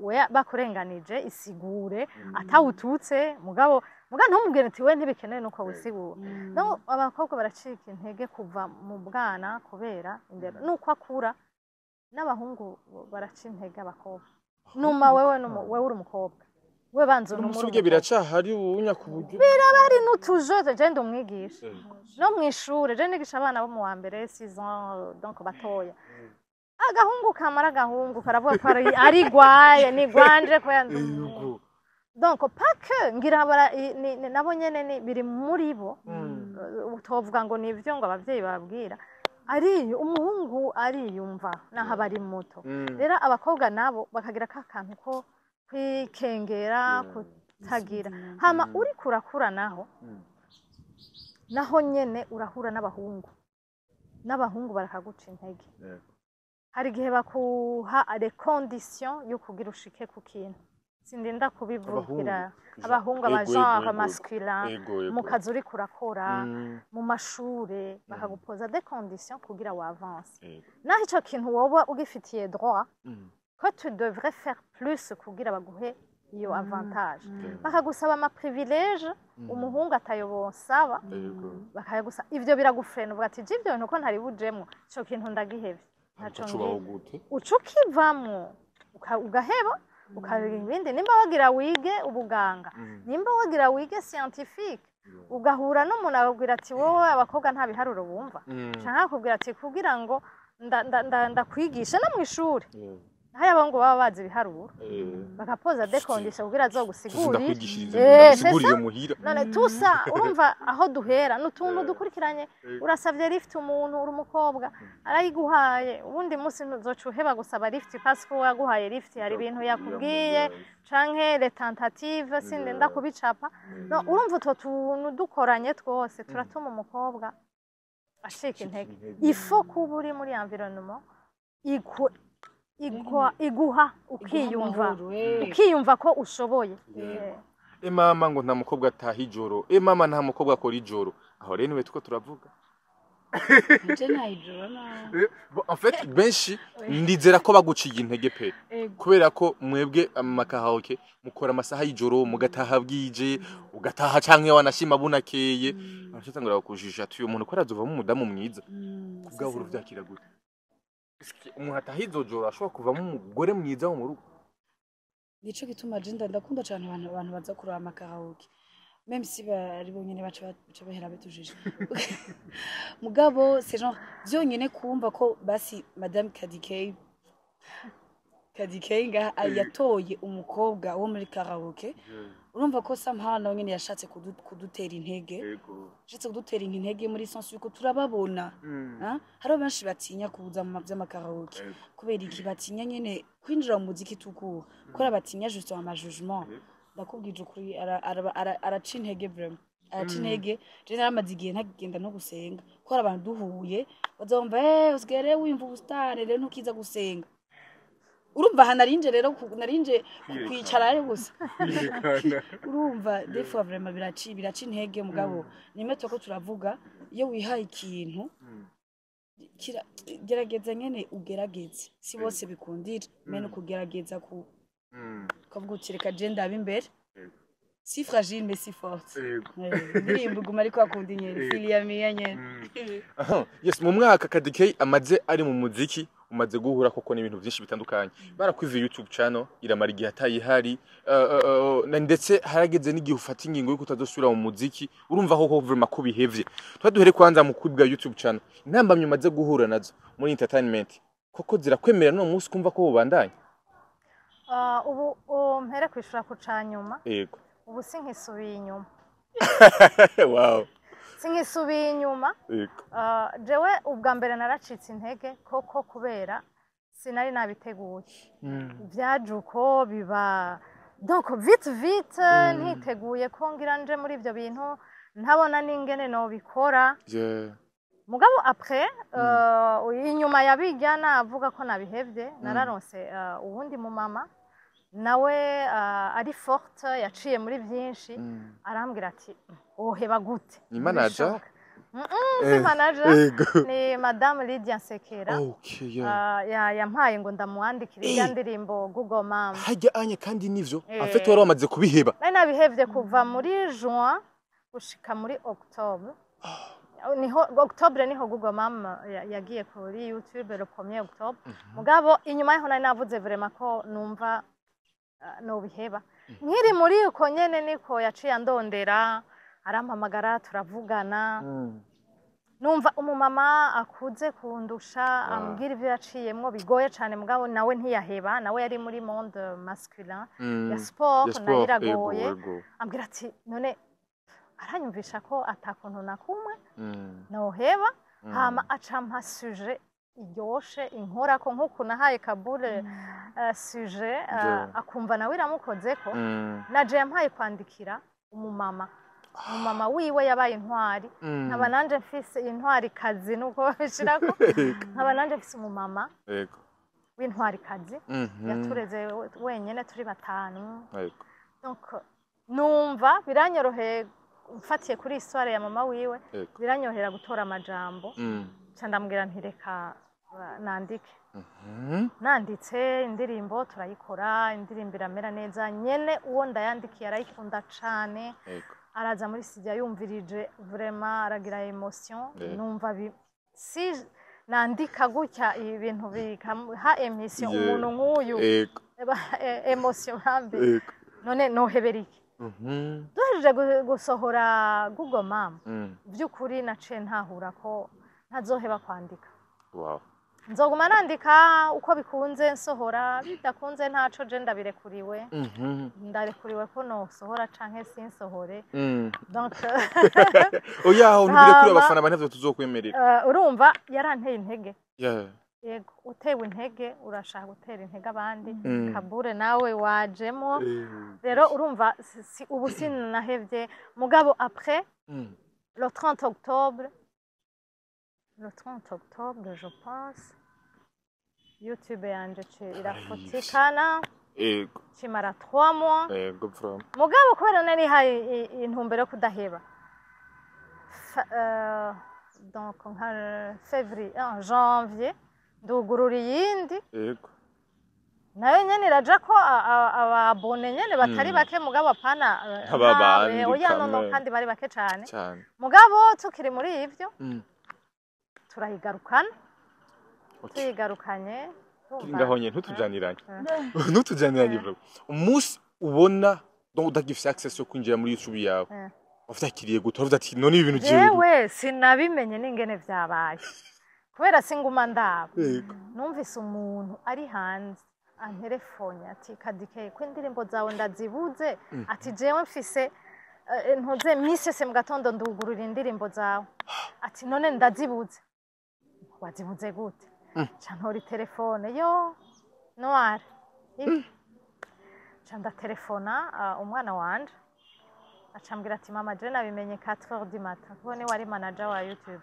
we bakurenganije isigure atawututse, mugabo muga ntumubwire ati: "We ntibikenewe nuko wisigura." No abakobwa baracika intege kuva mu bwana kubera indero nuko akura. N'abahungu baraca intege abakobwa. Numa wewe wewe uri umukobwa, we banza unuma uri Umusubye umukobwa. Biracahari ubunya ku buryo Hari n'utujeux. Je ndi umwigisha no mw'ishure, je nigisha abana bo mu wa mbere, 6 ans, donc batoya. Agahungu kamara agahungu karavuga ko ari gwaye ni gwanje ko yandi umuhungu. Donc pas que ngira nabo nyene ni biri muri bo. Utovuga ngo nivyo ngo abavyeyi bababwira, ari umuhungu ariyumva naho aba ari muto. Rero abakobwa nabo bakagira ka kantu ko kwikengera, kutagira. Hama uriko urakura naho, naho nyene urahura n'abahungu, n'abahungu barakaguca intege. Hari igihe bakuha les conditions yo kugira ushike ku kintu, sindinda kubivugira. Abahungu, aba genre masculin, mu kazi uriko urakora, mu mashure, bakagupoza des conditions kugira wavance, naho ico kintu woba ugifitiye droit, ko tu devrais faire plus kugira baguhe iyo avantage, bakagusaba ama privilège umuhungu atayobosaba, bakayagusa. Ivyo biragufrena, uvuga ati: "Je ivyo bintu ko ntari bujemwo, ico kintu ndagihevye, ntaco Ucubaho ngiye." Gute? Uca ukivamwo, ugaheba, ukabiga ibindi. Nimba wagira wige ubuganga, nimba wagira wige scientifique, ugahura n'umuntu akakubwira ati: "Wowe abakobwa nta biharuro bumva", canke akakubwira ati: "Kugira ngo ndakwigisha no mw'ishuri." Hari abahungu baba bazi ibiharuro, bagapoza des conditions kugira azogusigurire. Ndakwigishiriza, C'est ça. ndagusigurire muhira. None tusa urumva aho duhera ni utuntu dukurikiranye. Urasavye lift umuntu, uri umukobwa, arayiguhaye, ubundi munsi ntuzoca uheba gusaba lift parce que yaguhaye lift hari ibintu yakubwiye canke les tentatives, sindenda kubicapa. No urumva utwo tuntu dukoranye twose turatuma umukobwa acika intege. Ifo kuba uri muri environnement iguha ukiyumva amahoro, eh. ukiyumva ko ushoboye. E mama, ngo nta mukobwa ataha ijoro, e mama, nta mukobwa akora ijoro. Aho rero niwe tuko turavuga. Je nayijoro na Bon, en fait benshi ndizera ko baguciye intege pe, kubera ko mwebwe amakaraoke mukora amasaha y'ijoro, mugataha bwije, ugataha canke wanashima bunakeye, baracatangura kujijisha ati uyu muntu ko arazovamo umudamu mwiza. Kubwaho uruvyakira gute? Eske umuntu ataha izo joro ashobora kuvamo umugore mwiza wo mu rugo? Nico gituma je ndakunda cane abantu baza kuraba amakaraoke, même si bari bonyene, baca bahera batujije. Mugabo c'est genre vyonyene kumva ko basi madame Kadikey, Kadikey ngaha yatoye umukobwa wo muri karaoke, urumva ko somehow nawe nyene yashatse kudutera intege, yashatse kudutera intege muri sens yuko turababona. Ah, hariho benshi batinya kuza mu vy'amakaraoke. Kubera iki batinya nyene kwinjira mu muziki tukura? Kubera batinya juste ama jugement. Ndakubwije ukuri, araca intege, vraiment araca intege. Je naramaze igihe ntagenda no gusenga kubera abantu duhuye bazumva: "Eh, usigaye rero wiyumva ubusitani rero, ntukiza gusenga." Urumva aha narinje rero narinje kwicara gusa. Urumva des fois vraiment biraca intege. Mugabo nimwe turiko turavuga, iyo wihaye ikintu gerageza nyene ugerageze. Si bose bikundira, mene kugerageza ku ukavuga uti: "Reka je ndabe imbere, si fragile mais si forte." Indirimbo iguma ariko akunda nyene filia mia nyene. Aha, yes, mu mwaka Kadikey amaze ari mu muziki, umaze guhura koko n'ibintu byinshi bitandukanye. Barakwiviye YouTube channel, iramara igihe atayihari, ndetse harageze n'igihe ufata ingingo yuko utazosubira mu muziki. Urumva koko vraiment ko bihevye. Tuba duhere kwanza mu kwibwa YouTube channel, intambamyi umaze guhura nazo muri entertainment koko zirakwemera no munsi kumva ko bubandanya? Ah, ubu mpere kwishura ku canyuma. Yego. Ubu sinkisubiye inyuma. Sinkisubiye inyuma. Ah, jewe ubwa mbere naracitse intege koko kubera sinari nabiteguye. Byaje uko biba, donc vite vite, ntiteguye ko ngira nje muri ibyo bintu, ntabona n'ingene nobikora. Mugabo après, inyuma yabijya navuga ko nabihevye, nararonse uwundi mu mama nawe ari forte, yaciye muri byinshi, arambwira ati: "Woheba gute?" Ni manager? Ntibishoboka. Si manager. Ni madame Lydia Nsekera. Okay, yeah. Yampaye ngo ndamwandikire irya ndirimbo Google Mama. Hajya anye kandi nivyo. En fait wari wamaze kubiheba. Nari nabihevye kuva muri juin gushika muri octobre. Niho octobre, niho Google Mama yagiye kuri YouTube, le 1er octobre. Mugabo inyuma yaho nari navuze vraiment ko numva nobiheba. Nkiri muri uko nyene niko yaciye andondera, arampamagara, turavugana. Numva umumama akuze kundusha ambwira ivyo yaciyemwo bigoye cane, mugabo nawe ntiyaheba, nawe yari muri monde masculin ya sport, Ya sport, nayo iragoye. Ego. Ambwira ati none, aranyumvisha ko atakuntu na kumwe noheba. Hama acampa sujet iryoshe inkorako, nk'uku nahaye Kabule sujet, akumva nawe iramukozeko. Naje yampaye kwandikira umumama wiwe yabaye intwari, nkaba nanje mfise intwari kazi, nuko babishirako, nkaba nanje mfise umumama w'intwari kazi, yatureze wenyene turi batanu. Donc numva biranyoroheye, mfatiye kuri histoire ya mama wiwe, biranyorohera gutora amajambo. Nca ndamubwira nti: "Reka nandike." Nanditse indirimbo, turayikora, indirimbo iramera neza nyene. Uwo ndayandikiye arayikunda cane. Araza muri studio, yumvirije, vraiment aragira émotion. Numva si nandika gutya ibintu bikamuha émotion, umuntu nk'uyu, émotion bambi, none nohebera iki? Duhejeje gusohora Google Mama, by'ukuri naciye ntahura ko ntazoheba kwandika. Nzoguma nandika uko bikunze, nsohora, bidakunze ntaco, je ndabirekuriwe. Ndarekuriwe ko nosohora canke sinsohore. Donc Oya, aho ntubirekure. Hama- Abafana ba ntavyo tuzokwemerera. Urumva yaranteye intege. Yego, utewe intege urashaka gutera intege abandi. Kabure nawe wajemo rero, urumva ubu sinahevye, mugabo après le 30 octobre, le 30 octobre je pense, YouTube yanje irafutikana. Kimara 3 mois. Ego from Mugabo kubera narihaye intumbero yo kudaheba, donc nka février, janvier ndugurura iyindi. Nayo nyene iraja ko ababone nyene batari bake, mugabo apana Nk'ababandi. Nkawe, oya, no, Kamwe. kandi bari bake cane. Cyane. Mugabo tukiri muri ivyo turayigarukana. Tuyigarukanye urumva- Ngaho nyene ntutujyaniranye bro. Umunsi ubona donc udagifise access yo kwinjira muri YouTube yawe, wavyakiriye gute? Wavuze ati none ibi bintu jewe? Jewe sinabimenye n'ingene vyabaye kubera singuma ndaba. Numvise umuntu ari hanze anterefonye ati: "Kadike, ko indirimbo zawe ndazibuze?" Ati: "Jewe mfise ntuze misi yose mu gatondo ndugurura indirimbo zawe." Ati: "None ndazibuze, wazibuze gute?" Ca ntora telefone yo noir, ca ndatelefona umwana wanje, acambwira ati: "Mama, je nabimenye 4 heures du matin", kuko niwe ari manager wa YouTube.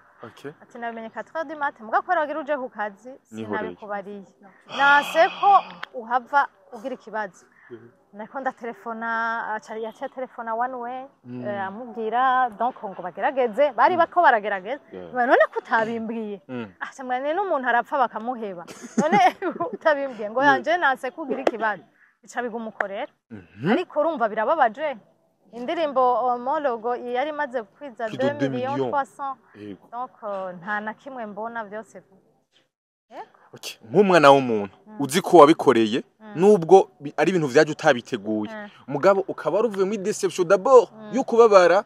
Ati: "Nabimenye 4 heures du matin, muga kubera wagira uje ku kazi Nihoreye. sinabikubariye, nase ko uhava ugira ikibazo." Nariko ndatelefona, yaciye telefona one way, amubwira donc ngo bagerageze, bari bako baragerageza. None ko utabimbwiye? Acambwira ni n'umuntu arapfa bakamuheba, none utabimbwiye ngo yanje nase kugira ikibazo, bica bigumukorera. Ariko urumva birababaje, indirimbo Mologo yari imaze kwiza Plus de 2 2 millions millions. 300. Donc nta na kimwe mbona byose. Okay. Nk'umwana w'umuntu uzi ko wabikoreye, nubwo ari ibintu vyaje utabiteguye, mugabo ukaba wari uvuye muri déception d'abord yo kubabara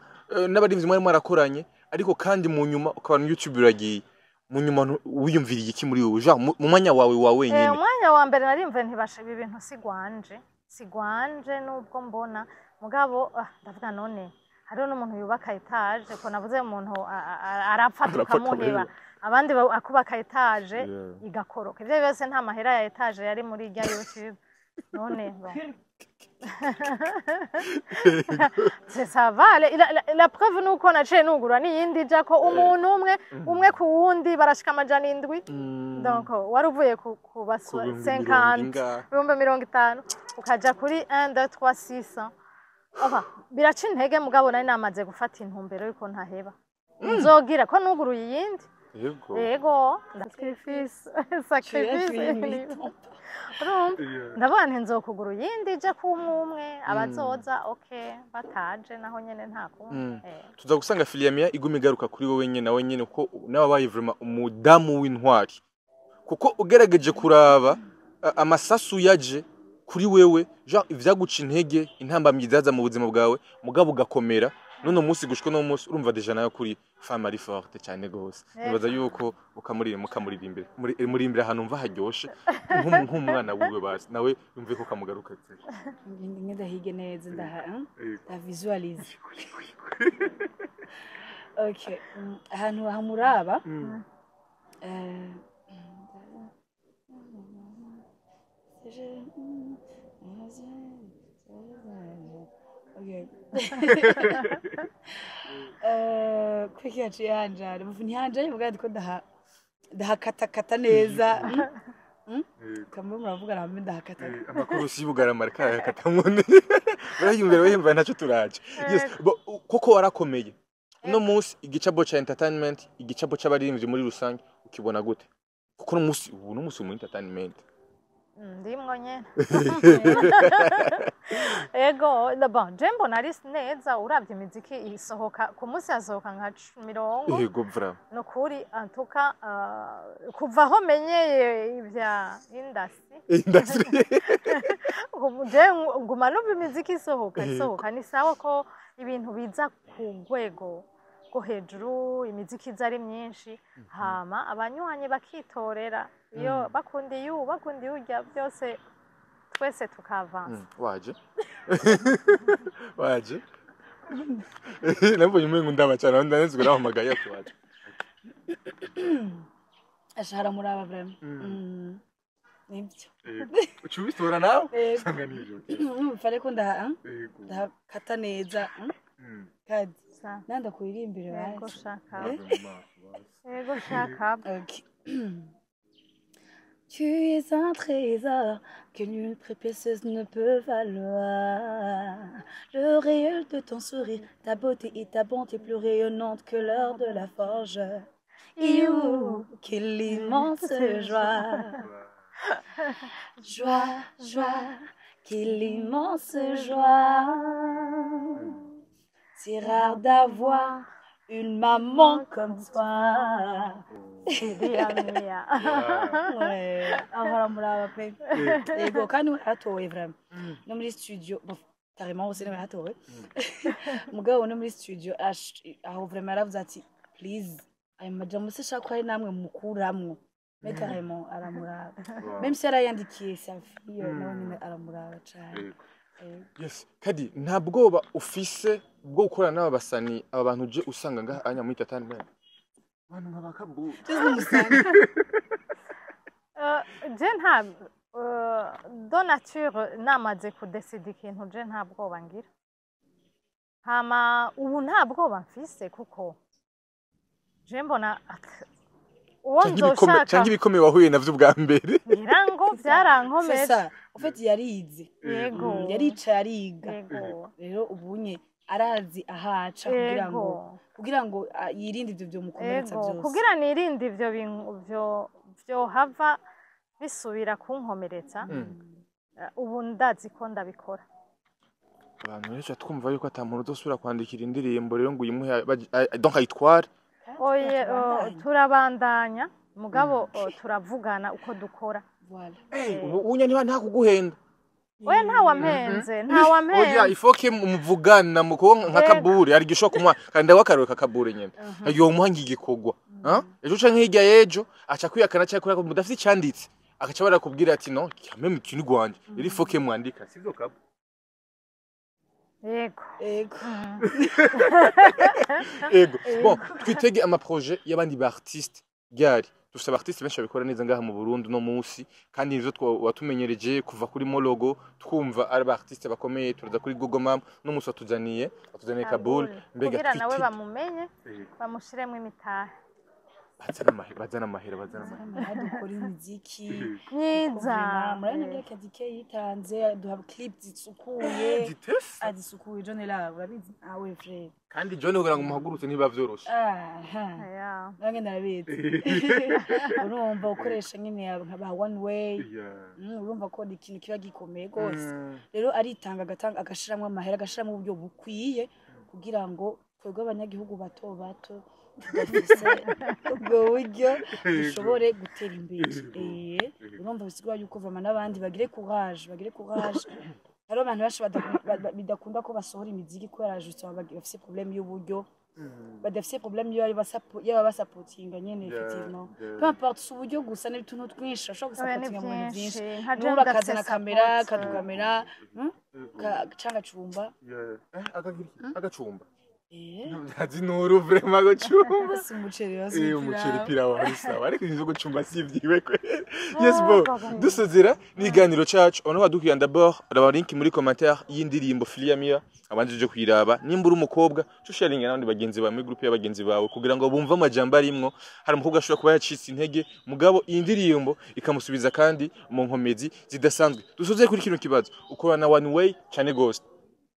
n'abarimvyi mwari mwarakoranye, ariko kandi mu nyuma ukaba na YouTube iragiye, mu nyuma wiyumviriye iki muri wowe, genre mu mwanya wawe wa wenyine? Umwanya wa mbere narimve ntibasha, ibi bintu sigwanje, sigwanje, nubwo mbona, mugabo ndavuga none hariho n'umuntu yubaka étage, ko navuze umuntu arapfa Arapfa tukamuheba, akamuheba. Abandi akubaka étage igakoroka, ivyo byose nta mahera ya étage yari muri irya YouTube. None bon. C'est ça va, la preuve nuko naciye nugura n'iyindi ija ko umuntu umwe umwe ku wundi barashika 700. Donc wari uvuye ku Ku bihumbi 50 mirongo ingahe? 50,000 ukaja kuri 1 2 3 600. Enfin, biraca intege, mugabo nari namaze gufata intumbero yuko ntaheba, nzogira ko nuguruye iyindi. Yego, sacrifice, sacrifice. Urumva ndavuga nti nzokugura iyindi ije ku umwe umwe, abazoza okay, bataje naho nyene nta kundi. Tuza gusanga Filiamia iguma igaruka kuri wowe nyene nawe nyene, kuko nawe wabaye vraiment umudamu w'intwari, kuko ugerageje kuraba amasasu yaje kuri wewe, genre ivyaguca intege, intambamyi zaza mu buzima bwawe, mugabo ugakomera none munsi gushika no munsi, urumva déjà nayo kuri femme ari forte cyane gose. Nibaza yuko ukamuririmba mukamuririmbira muririmbira ahantu mva haryoshe nk'umwana wiwe, basi nawe yumve ko kamugaruka. Ngende ndahige neza, ndaha ndavisualize. Okay, ahantu hamuraba okay. Kweki yaciye hanjara ntihanjaye, mugabo ndiko ndahakatakata neza. Kamwe muravuga namwe ndahakatakata. Amakuru y'ubugarama ariko arayakatamwo, barayumvira bayumva ntacyo turaje. Yes, koko warakomeye. Uno munsi igicapo ca entertainment, igicapo c'abaririmbyi muri rusange ukibona gute? Kuko uno munsi, ubu no munsi muri entertainment Ndimwo nyene. Ego, bon, je mbona ari neza, uravye imiziki isohoka ku munsi, hasohoka nka 20. Yego vraiment. Nukuri antuka kuva aho menyeye ivya industry, Industry. Je nguma numva imiziki isohoka isohoka, ni sawa ko ibintu biza ku rwego. rwo hejuru, imiziki iza ari myinshi, hama abanywanyi bakitorera iyo bakunda, iyo bakunda urya byose, twese tukavansa. Waje waje, nabonye umengo ndaba cyane, ndanezwe nahamagaye ati waje. Ashara muraba vraiment. Nibyo. Uca ubitora nawe. Yego. Usanga nivyo. Fallait ko ndaha ndahakata neza, Kadi nanda kuririmbira. Yego. Basi. Shaka, yego, shaka. Ok. Tu es un trésor que nulle précieuse ne peut valoir. Le réel de ton sourire, ta beauté et ta bonté plus rayonnante que l'or de la forge. Iou, quelle immense joie. Joie, joie, quelle immense joie. C'est rare d'avoir une maman comme toi. Iriya mia. Ouais, ahora muraba pe. Yego, kandi we yaratowe vraiment. No muri studio, bon, carrément aussi nawe yaratowe. Mugabo no muri studio aho vraiment yaravuze ati please, ayo majambo se shaka ko ari namwe mukuramwo. Mais carrément aramuraba. Même si yarayandikiye sa fille, nawe nyine aramuraba cane. Yego. Yes, Kadi, nta bwoba ufise bwo gukorana n'aba basani, aba bantu uje usanga ngaha anya muri Tatani Man? Abantu nka bakabu. Just n'umusani. Je nta de nature namaze kudesida ikintu, je nta bwoba ngira. Hama ubu nta bwoba mfise, kuko je mbona uwo Canke ibikombe, nzoshaka canke ibikomeye wahuye navyo ubwa mbere. Ngira ngo C'est byarankomeje. ça. En fait yarize. Yego. Yaricaye ariga. Yego. Rero ubunye arazi ahaca kugira ngo kugira ngo yirinde ivyo vyomukomeretsa vyose. Kugira nirinde ivyo bintu vyohava bisubira kunkomeretsa, ubu ndazi ko ndabikora. Abantu benshi twumva yuko ata muntu uzosubira kwandikira indirimbo rero ngo uyimuhe donc ayitware. Oye, Turabandanya. Turabandanya, mugabo turavugana uko dukora. Voilà. Ubu unya niba nta kuguhenda. Oya, ntawampenze, Oya, ntawampenze. Ifoke muvugana muko nka Kabure hari igihe ushobora kumuha, kandi ndawe akarore ka Kabure nyene, iyo umuha ngigikorwa ejo canke hirya y'ejo aca kwihakana canke kubera ko mudafite icanditse, agaca barakubwira ati no kamwe mu kintu rwanje. Rero ifoke mwandika, sivyo Kabu? Yego. Ego. Ego, bon, twitege ama projet y'abandi ba artiste ryari? Dufite aba artiste benshi babikora neza ngaha mu Burundi no munsi, kandi nivyo watumenyereje kuva kuri Mologo, twumva ari aba artiste bakomeye, turaza kuri Google Map, no munsi watuzaniye Kabul. Mbega Kugira nawe twitege bamumenye, bamushiremo imitahe. Bazana amahera, bazana amahera, bazana amahera. Amahera, dukora imiziki Myiza. Murabona ngira Kadike yitanze aduha clip zisukuye. Zitese. Azisukuye John la urabizi nawe frère. Kandi John kugira ngo umuhagurutse ntibiba vyoroshe. Aha. Yeah. Nange narabizi, urumva ukoresha nyine nka ba one way. Urumva ko ni ikintu kiba gikomeye rwose. Rero aritanga, agatanga, agashiramwo amahera, agashiramwo uburyo bukwiye kugira ngo twebwe abanyagihugu bato bato tudafise ubwo buryo dushobore gutera imbere. Urumva bisigura yuko vama n'abandi bagire courage, bagire courage. Hariho abantu benshi bidakunda ko basohora imiziki kubera justement bafise problème y'uburyo, badafise problème y'ababasapotinga nyene. Effectivement, peu importe, si uburyo gusa, n'utuntu twinshi bashobora Oya, ni gusapotinga mu bintu byinshi. byinshi. Nka je N'ubu ndafise akazana kamera, support. akadukamera, canke agacumba. Agacumba. Eh, ntazi nuru vraiment agacumba. Si umuceri basi. Umuceri, pilau. Pilau ari sawa, ariko ivyo gucumba si ivyiwe kweli. Yes, bo baba. Dusozera n'iganiro cacu, ono badukwiye d'abord raba link muri commentaire y'indirimbo Filia Mia, abanje uje kuyiraba. Nimba uri umukobwa, cyo sharinga n'abandi bagenzi bawe muri groupe y'abagenzi bawe kugira ngo bumve amajambo arimwo. Hari umukobwa ashobora kuba yacitse intege, mugabo iyi ndirimbo ikamusubiza kandi mu nkomezi zidasanzwe. Dusoze kuri kino kibazo: ukorana na One Way cyane gose.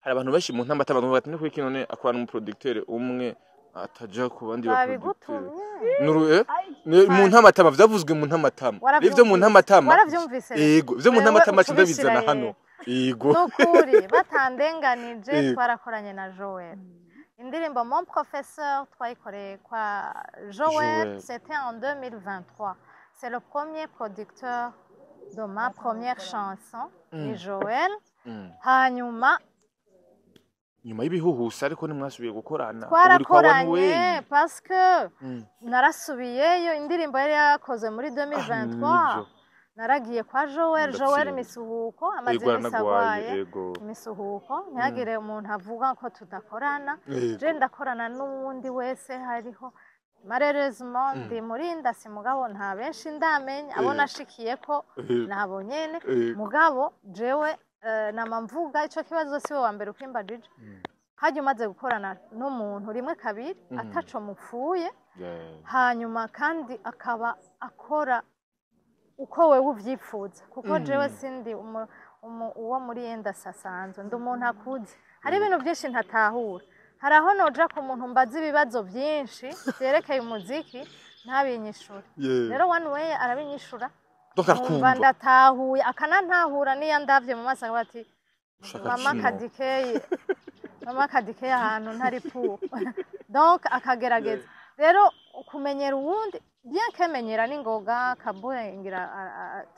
Hari abantu benshi mu ntamba abantu bati no kuri kino ne akorana n'umuproducteur umwe ataja ku bandi ba producteur. Babigutumye. Nuru mu ntamatama, vyavuzwe mu ntamatama. Waravyumvise. Ivyo mu ntamatama. Waravyumvise rero? Yego, ivyo mu Wewe ntamatama ucubishira ndabizana he? hano. Yego. Nukuri batandenganije. Yego. Twarakoranye na Joel indirimbo Mon Professeur, twayikoreye kwa Joel. Joel. C'était en 2023, c'est le premier producteur de ma première chanson, ni Joel. Hanyuma Nyuma y'ibihuhusi ariko ntimwasubiye gukorana? Ubu uri kwa One Twarakoranye Way. parce que narasubiyeyo, indirimbo yari yakoze muri 2023. Nibyo. Naragiye kwa Joel. Ndatsinda. Joel imisuhuko amaze Yego, imisi aranagwaye. agwaye. Imisuhuko, ntihagire umuntu avuga ko tudakorana. Je ndakorana n'uwundi wese hariho. Malheureusement ndi muri ndasi, mugabo nta benshi ndamenya abo nashikiye ko nabo nyene. Mugabo jewe nama mvuga ico kibazo, siwe wa mbere ukimbajije. Hajya umaze gukorana n'umuntu rimwe, kabiri, ataco mupfuye, hanyuma kandi akaba akora uko wewe uvyifuza, kuko jewe sindi uwo muri yenda asanzwe, ndi umuntu akuze, hari ibintu byinshi ntatahura. Hari aho noja ku muntu mbaza ibibazo byinshi vyerekeye umuziki ntabinyishure. Rero One Way arabinyishura, Donc nkumva arakumva. ndatahuye, akanantahura niyo ndavye mu maso akavuga ati Ushaka mama kino. Kadikeyi, mama Kadikeyi, ahantu ntari pu. Donc akagerageza rero kumenyera uwundi, bien que menyera n'ingoga kabure ngira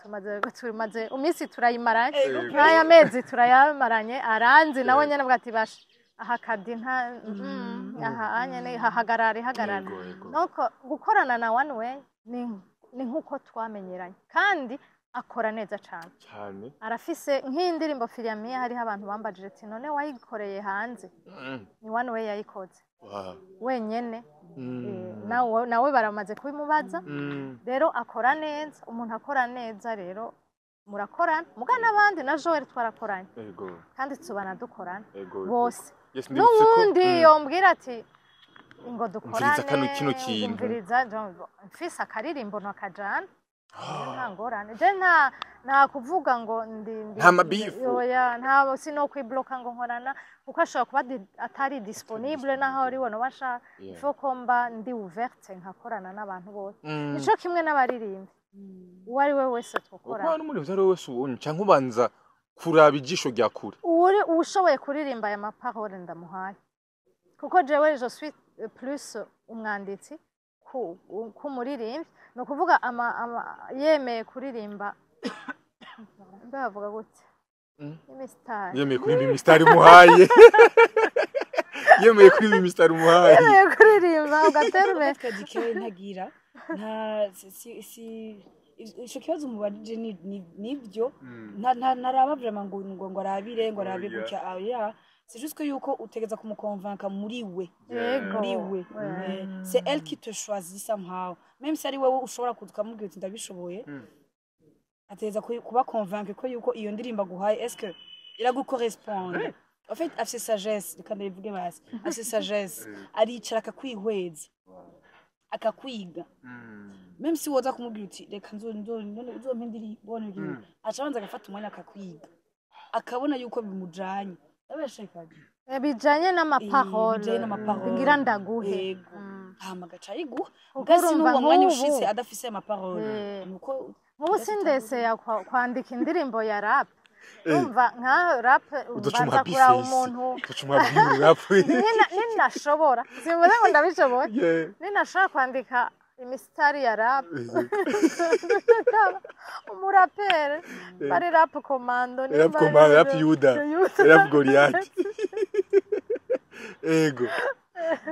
tumaze iminsi turayimaranye, nk'aya mezi turayamaranye, aranzi nawe nyene avuga ati basha aha Kadi nta aha nyene hahagarara hagarara. Yego, yego. Donc gukorana na One Way ni nk'uko twamenyeranye, kandi akora neza cane. Cyane. Arafise nk'indirimbo Filiamiya, hariho abantu bambajije ati none wayikoreye hanze? Ni One Way yayikoze wenyene. Nawe baramaze kubimubaza. Rero akora neza, umuntu akora neza rero murakorana. Muga n'abandi, na Joel twarakoranye kandi tubana dukorana bose. Yes, ndibutse ko N'uwundi yombwira ati ngo Umviriza dukorane, kino kintu. Umviriza, mfise akaririmbo ntakajana, nta ngorane. Je nta kuvuga ngo ndi Nta mabifu. Oya, nta sino kwibloka ngo nkorana kuko ashobora kuba atari disponible naho ari we noba ashaka. Faut ko mba ndi ouverte nkakorana n'abantu bose. Nico kimwe n'abaririmbyi, uwo ari we wese Kuko twokorana. n'umuririmbyi ari we wese ubonye canke ubanza kuraba ijisho rya kure? Uri ushoboye kuririmba aya maparole ndamuhaye, kuko jewe je suis plus umwanditsi k'umuririmbyi. Ni ukuvuga yemeye kuririmba, mbe bavuga gute? Imisitari. Yemeye kuririmba imisitari umuhaye, yemeye kuririmba imisitari umuhaye. Yemeye kuririmba ugaterume. Kadikeyi ntagira nta si ico kibazo mubajije nibyo, ntaraba vraiment ngo arabire, ngo arabe Oya. gutya. Ah, c'est juste que yuko utegeza kumukonvanka muri we. Muri we. C'est elle qui te choisit somehow, même si ari wewe ushobora kuza ukamubwira uti ndabishoboye. Ategeza kuba convaincre ko yuko iyo ndirimbo aguhaye, est-ce que iragucorresponde. En fait afise sagesse, reka ndabivuge basi, afise sagesse, aricara akakwihweza, akakwiga. Même si woza kumubwira uti reka nzo nzo none uzompa indirimbo none, aca abanza agafata umwanya akakwiga, akabona yuko bimujanye. Abashekaje. Bijanye n'amaparole. Bijanye n'amaparole. Ngira ndaguhe. Yego. Hama agaca ayiguha. Kuko Ubwasi urumva n'uwo mwanya nk'ubu ushitse adafise amaparole, nuko nk'ubu sindeseye kwandika indirimbo ya rap. Urumva nka rap Uduca mbanza umuha kuraba bifesi. umuntu. Uduca umuha rap. Ninashobora, simvuze ngo ndabishoboye, ninashobora kwandika imisitari ya rap, umuraperi bari rap commando. Rap Nimba commando, rap Yuda, rap Goliath. Ego.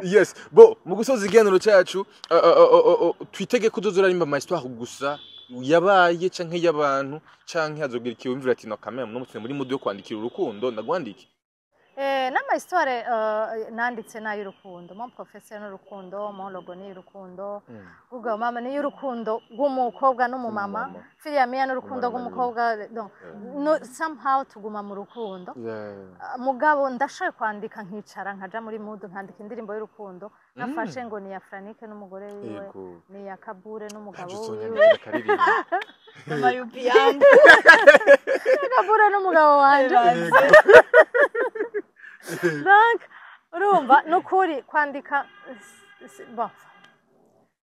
Yes. Bo, mu gusoza ikiganiro cyacu, twitege ko uzoza urarimba ama histoire gusa yabaye canke y'abantu, canke hazogira ikiwumvira ati no quand même no muri mood yo kwandikira urukundo ndagwandike? N'ama histoire nanditse n'ay'urukundo. Mon professeur n'urukundo, mon logo ni y'urukundo, Google Mama ni y'urukundo rw'umukobwa n'umumama, N'umumama. Filiamiya n'urukundo Umwana. rw'umukobwa. Donc, no, somehow tuguma mu rukundo. Mugabo ndashoboye kwandika, nkicara nkaja muri mood nkandika indirimbo y'urukundo, nafashe ngo ni iya Franike n'umugore wiwe, ni iya Kabure n'umugabo Nanje wiwe. uzonyandikira akaririmbo. Mama yupi yangu. Kabure n'umugabo wanje. Donc urumva nukuri kwandika bon,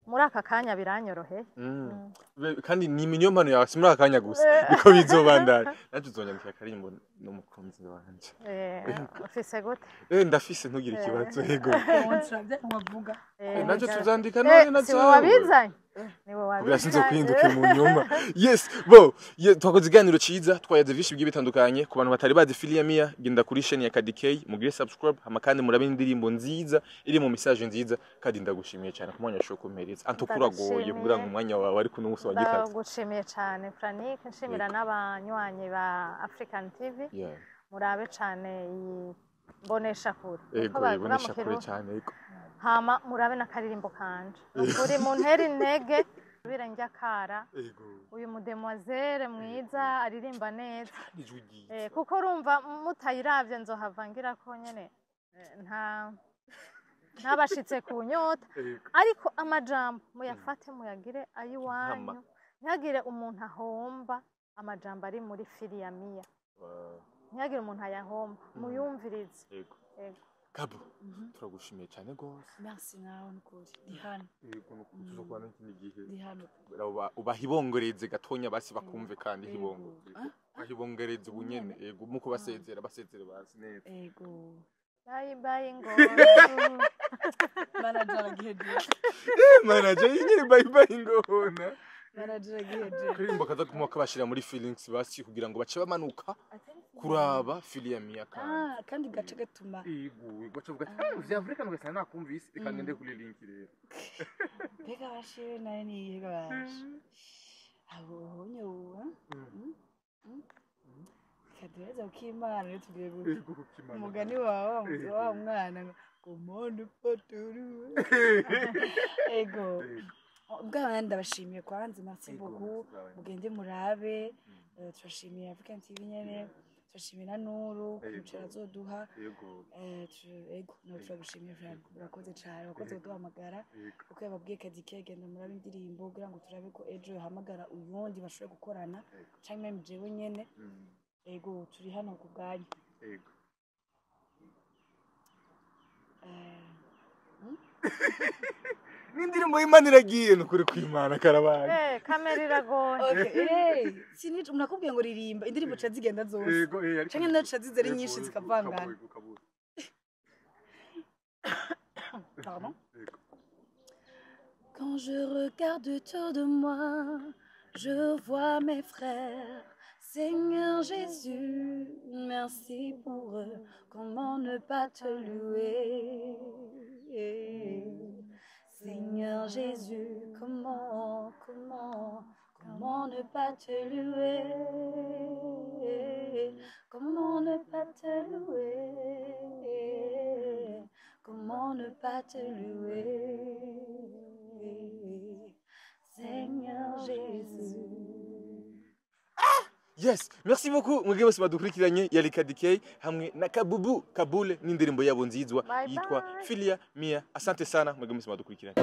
muri aka kanya biranyoroheye. Kandi ni niyo mpano yawe, si muri aka kanya gusa, niko bizobandanya. Nanje uzonyandikira akaririmbo n'umukunzi wanje. Ufise gute? Ndafise, ntugire ikibazo. Yego. Wavuga. Nanje tuzandika none na Si wowe wabizanye. Niwe wabicaye. Kugira sinzo kwihinduke mu nyuma. Yes, bo twakoze ikiganiro ciza, twayaze vyinshi bigiye bitandukanye. Ku bantu batari bazi Filia Mia, genda kuri chaîne ya Kadie mugire subscribe, hama kandi murabe indirimbo nziza iri mu message nziza. Kandi ndagushimiye cyane ku mwanya washoboye kumpereza. Antukuragoye kugira ngo umwanya wawe ariko n'umunsi wagikaze. Ndagushimiye cyane, Frank, nshimira n'abanywanyi ba African TV. Murabe cyane iyi mbonesha kure. Ego, ibonesha kure cyane, ego. Hama murabe n'akaririmbo kanje. Nukuri muntera intege birenge akara. Uyu mudemoiselle mwiza aririmba neza. Ijwi ryiza. Kuko urumva mutayiravye nzohava ngira ko nyene nta ntabashitse ku nyota. Ariko amajambo muyafate, muyagire ayiwanyu, ntihagire umuntu ahomba amajambo ari muri Filia Mia. Ntihagire umuntu ayahomba, muyumvirize. Ego. Ego. Kabo, turagushimiye cyane gose. Merci nawe, nukuri ndi hano. Ego, tuzokubana n'ikindi gihe. Ndi hano. Ubahibongereze gatonya basi bakumve kandi. Ego. Hibongo. Ah? Bahibongereze ubunyene, ego, muko basezera, basezere basi neza. Ego. Bye bye ngo. Manager aragihejeje. Manager nyine, bye bye ngona. Manager aragihejeje. Kuririmba kaza kumwa kabashira muri feelings basi kugira ngo bace bamanuka kuraba Filia Mia kandi. Ah, kandi gace gatuma Ego, gace vuga ati "Ah, vya Afrika nugasanga nakumvise, reka ngende kuri link rero." Mbega bashiwe nayo niyihe bashe abo nyoba kaduheza kukimana rero tugiye gute. Ego, kukimana. Umugani wawe wa mwana ngo komande paturu. Ego, bwana, ndabashimiye kwanza, merci beaucoup. Mugende murabe. Turashimiye African TV nyene, turashimiye na Nuru kwicara azoduha. Ego, nawe turagushimiye vraiment, urakoze cyane, urakoze kuduhamagara. Kuko yababwiye Kadie, genda murabe indirimbo kugira ngo turabe ko ejo yohamagara uyundi bashobore gukorana, canke même jewe nyene. Ego, turi hano ku bwanyu. N'indirimbo y'Imana iragiye, ni ukuri kw'Imana karabaye. Kamera iragoye. Okay, sinico nakubwiye ngo ririmba indirimbo ca zigenda zose. Ego, ariko Canke naco zize ari nyinshi zikavangana. Ego, kabura. Pardon. Ego. Quand je regarde autour de moi, je vois mes frères. Seigneur Jésus, merci pour eux. Comment ne pas te louer? Seigneur Jésus, comment, comment, comment ne pas te louer? Comment ne pas te louer? Comment ne pas te louer? Seigneur Jésus. Yes, merci beaucoup mwebwe bose badukurikiranye. Yari Kadie hamwe na Kabubu Kabule n'indirimbo yabo nzizwa Bye yitwa bye. Filia Mia. Asante sana mwebwe mwese badukurikiranye.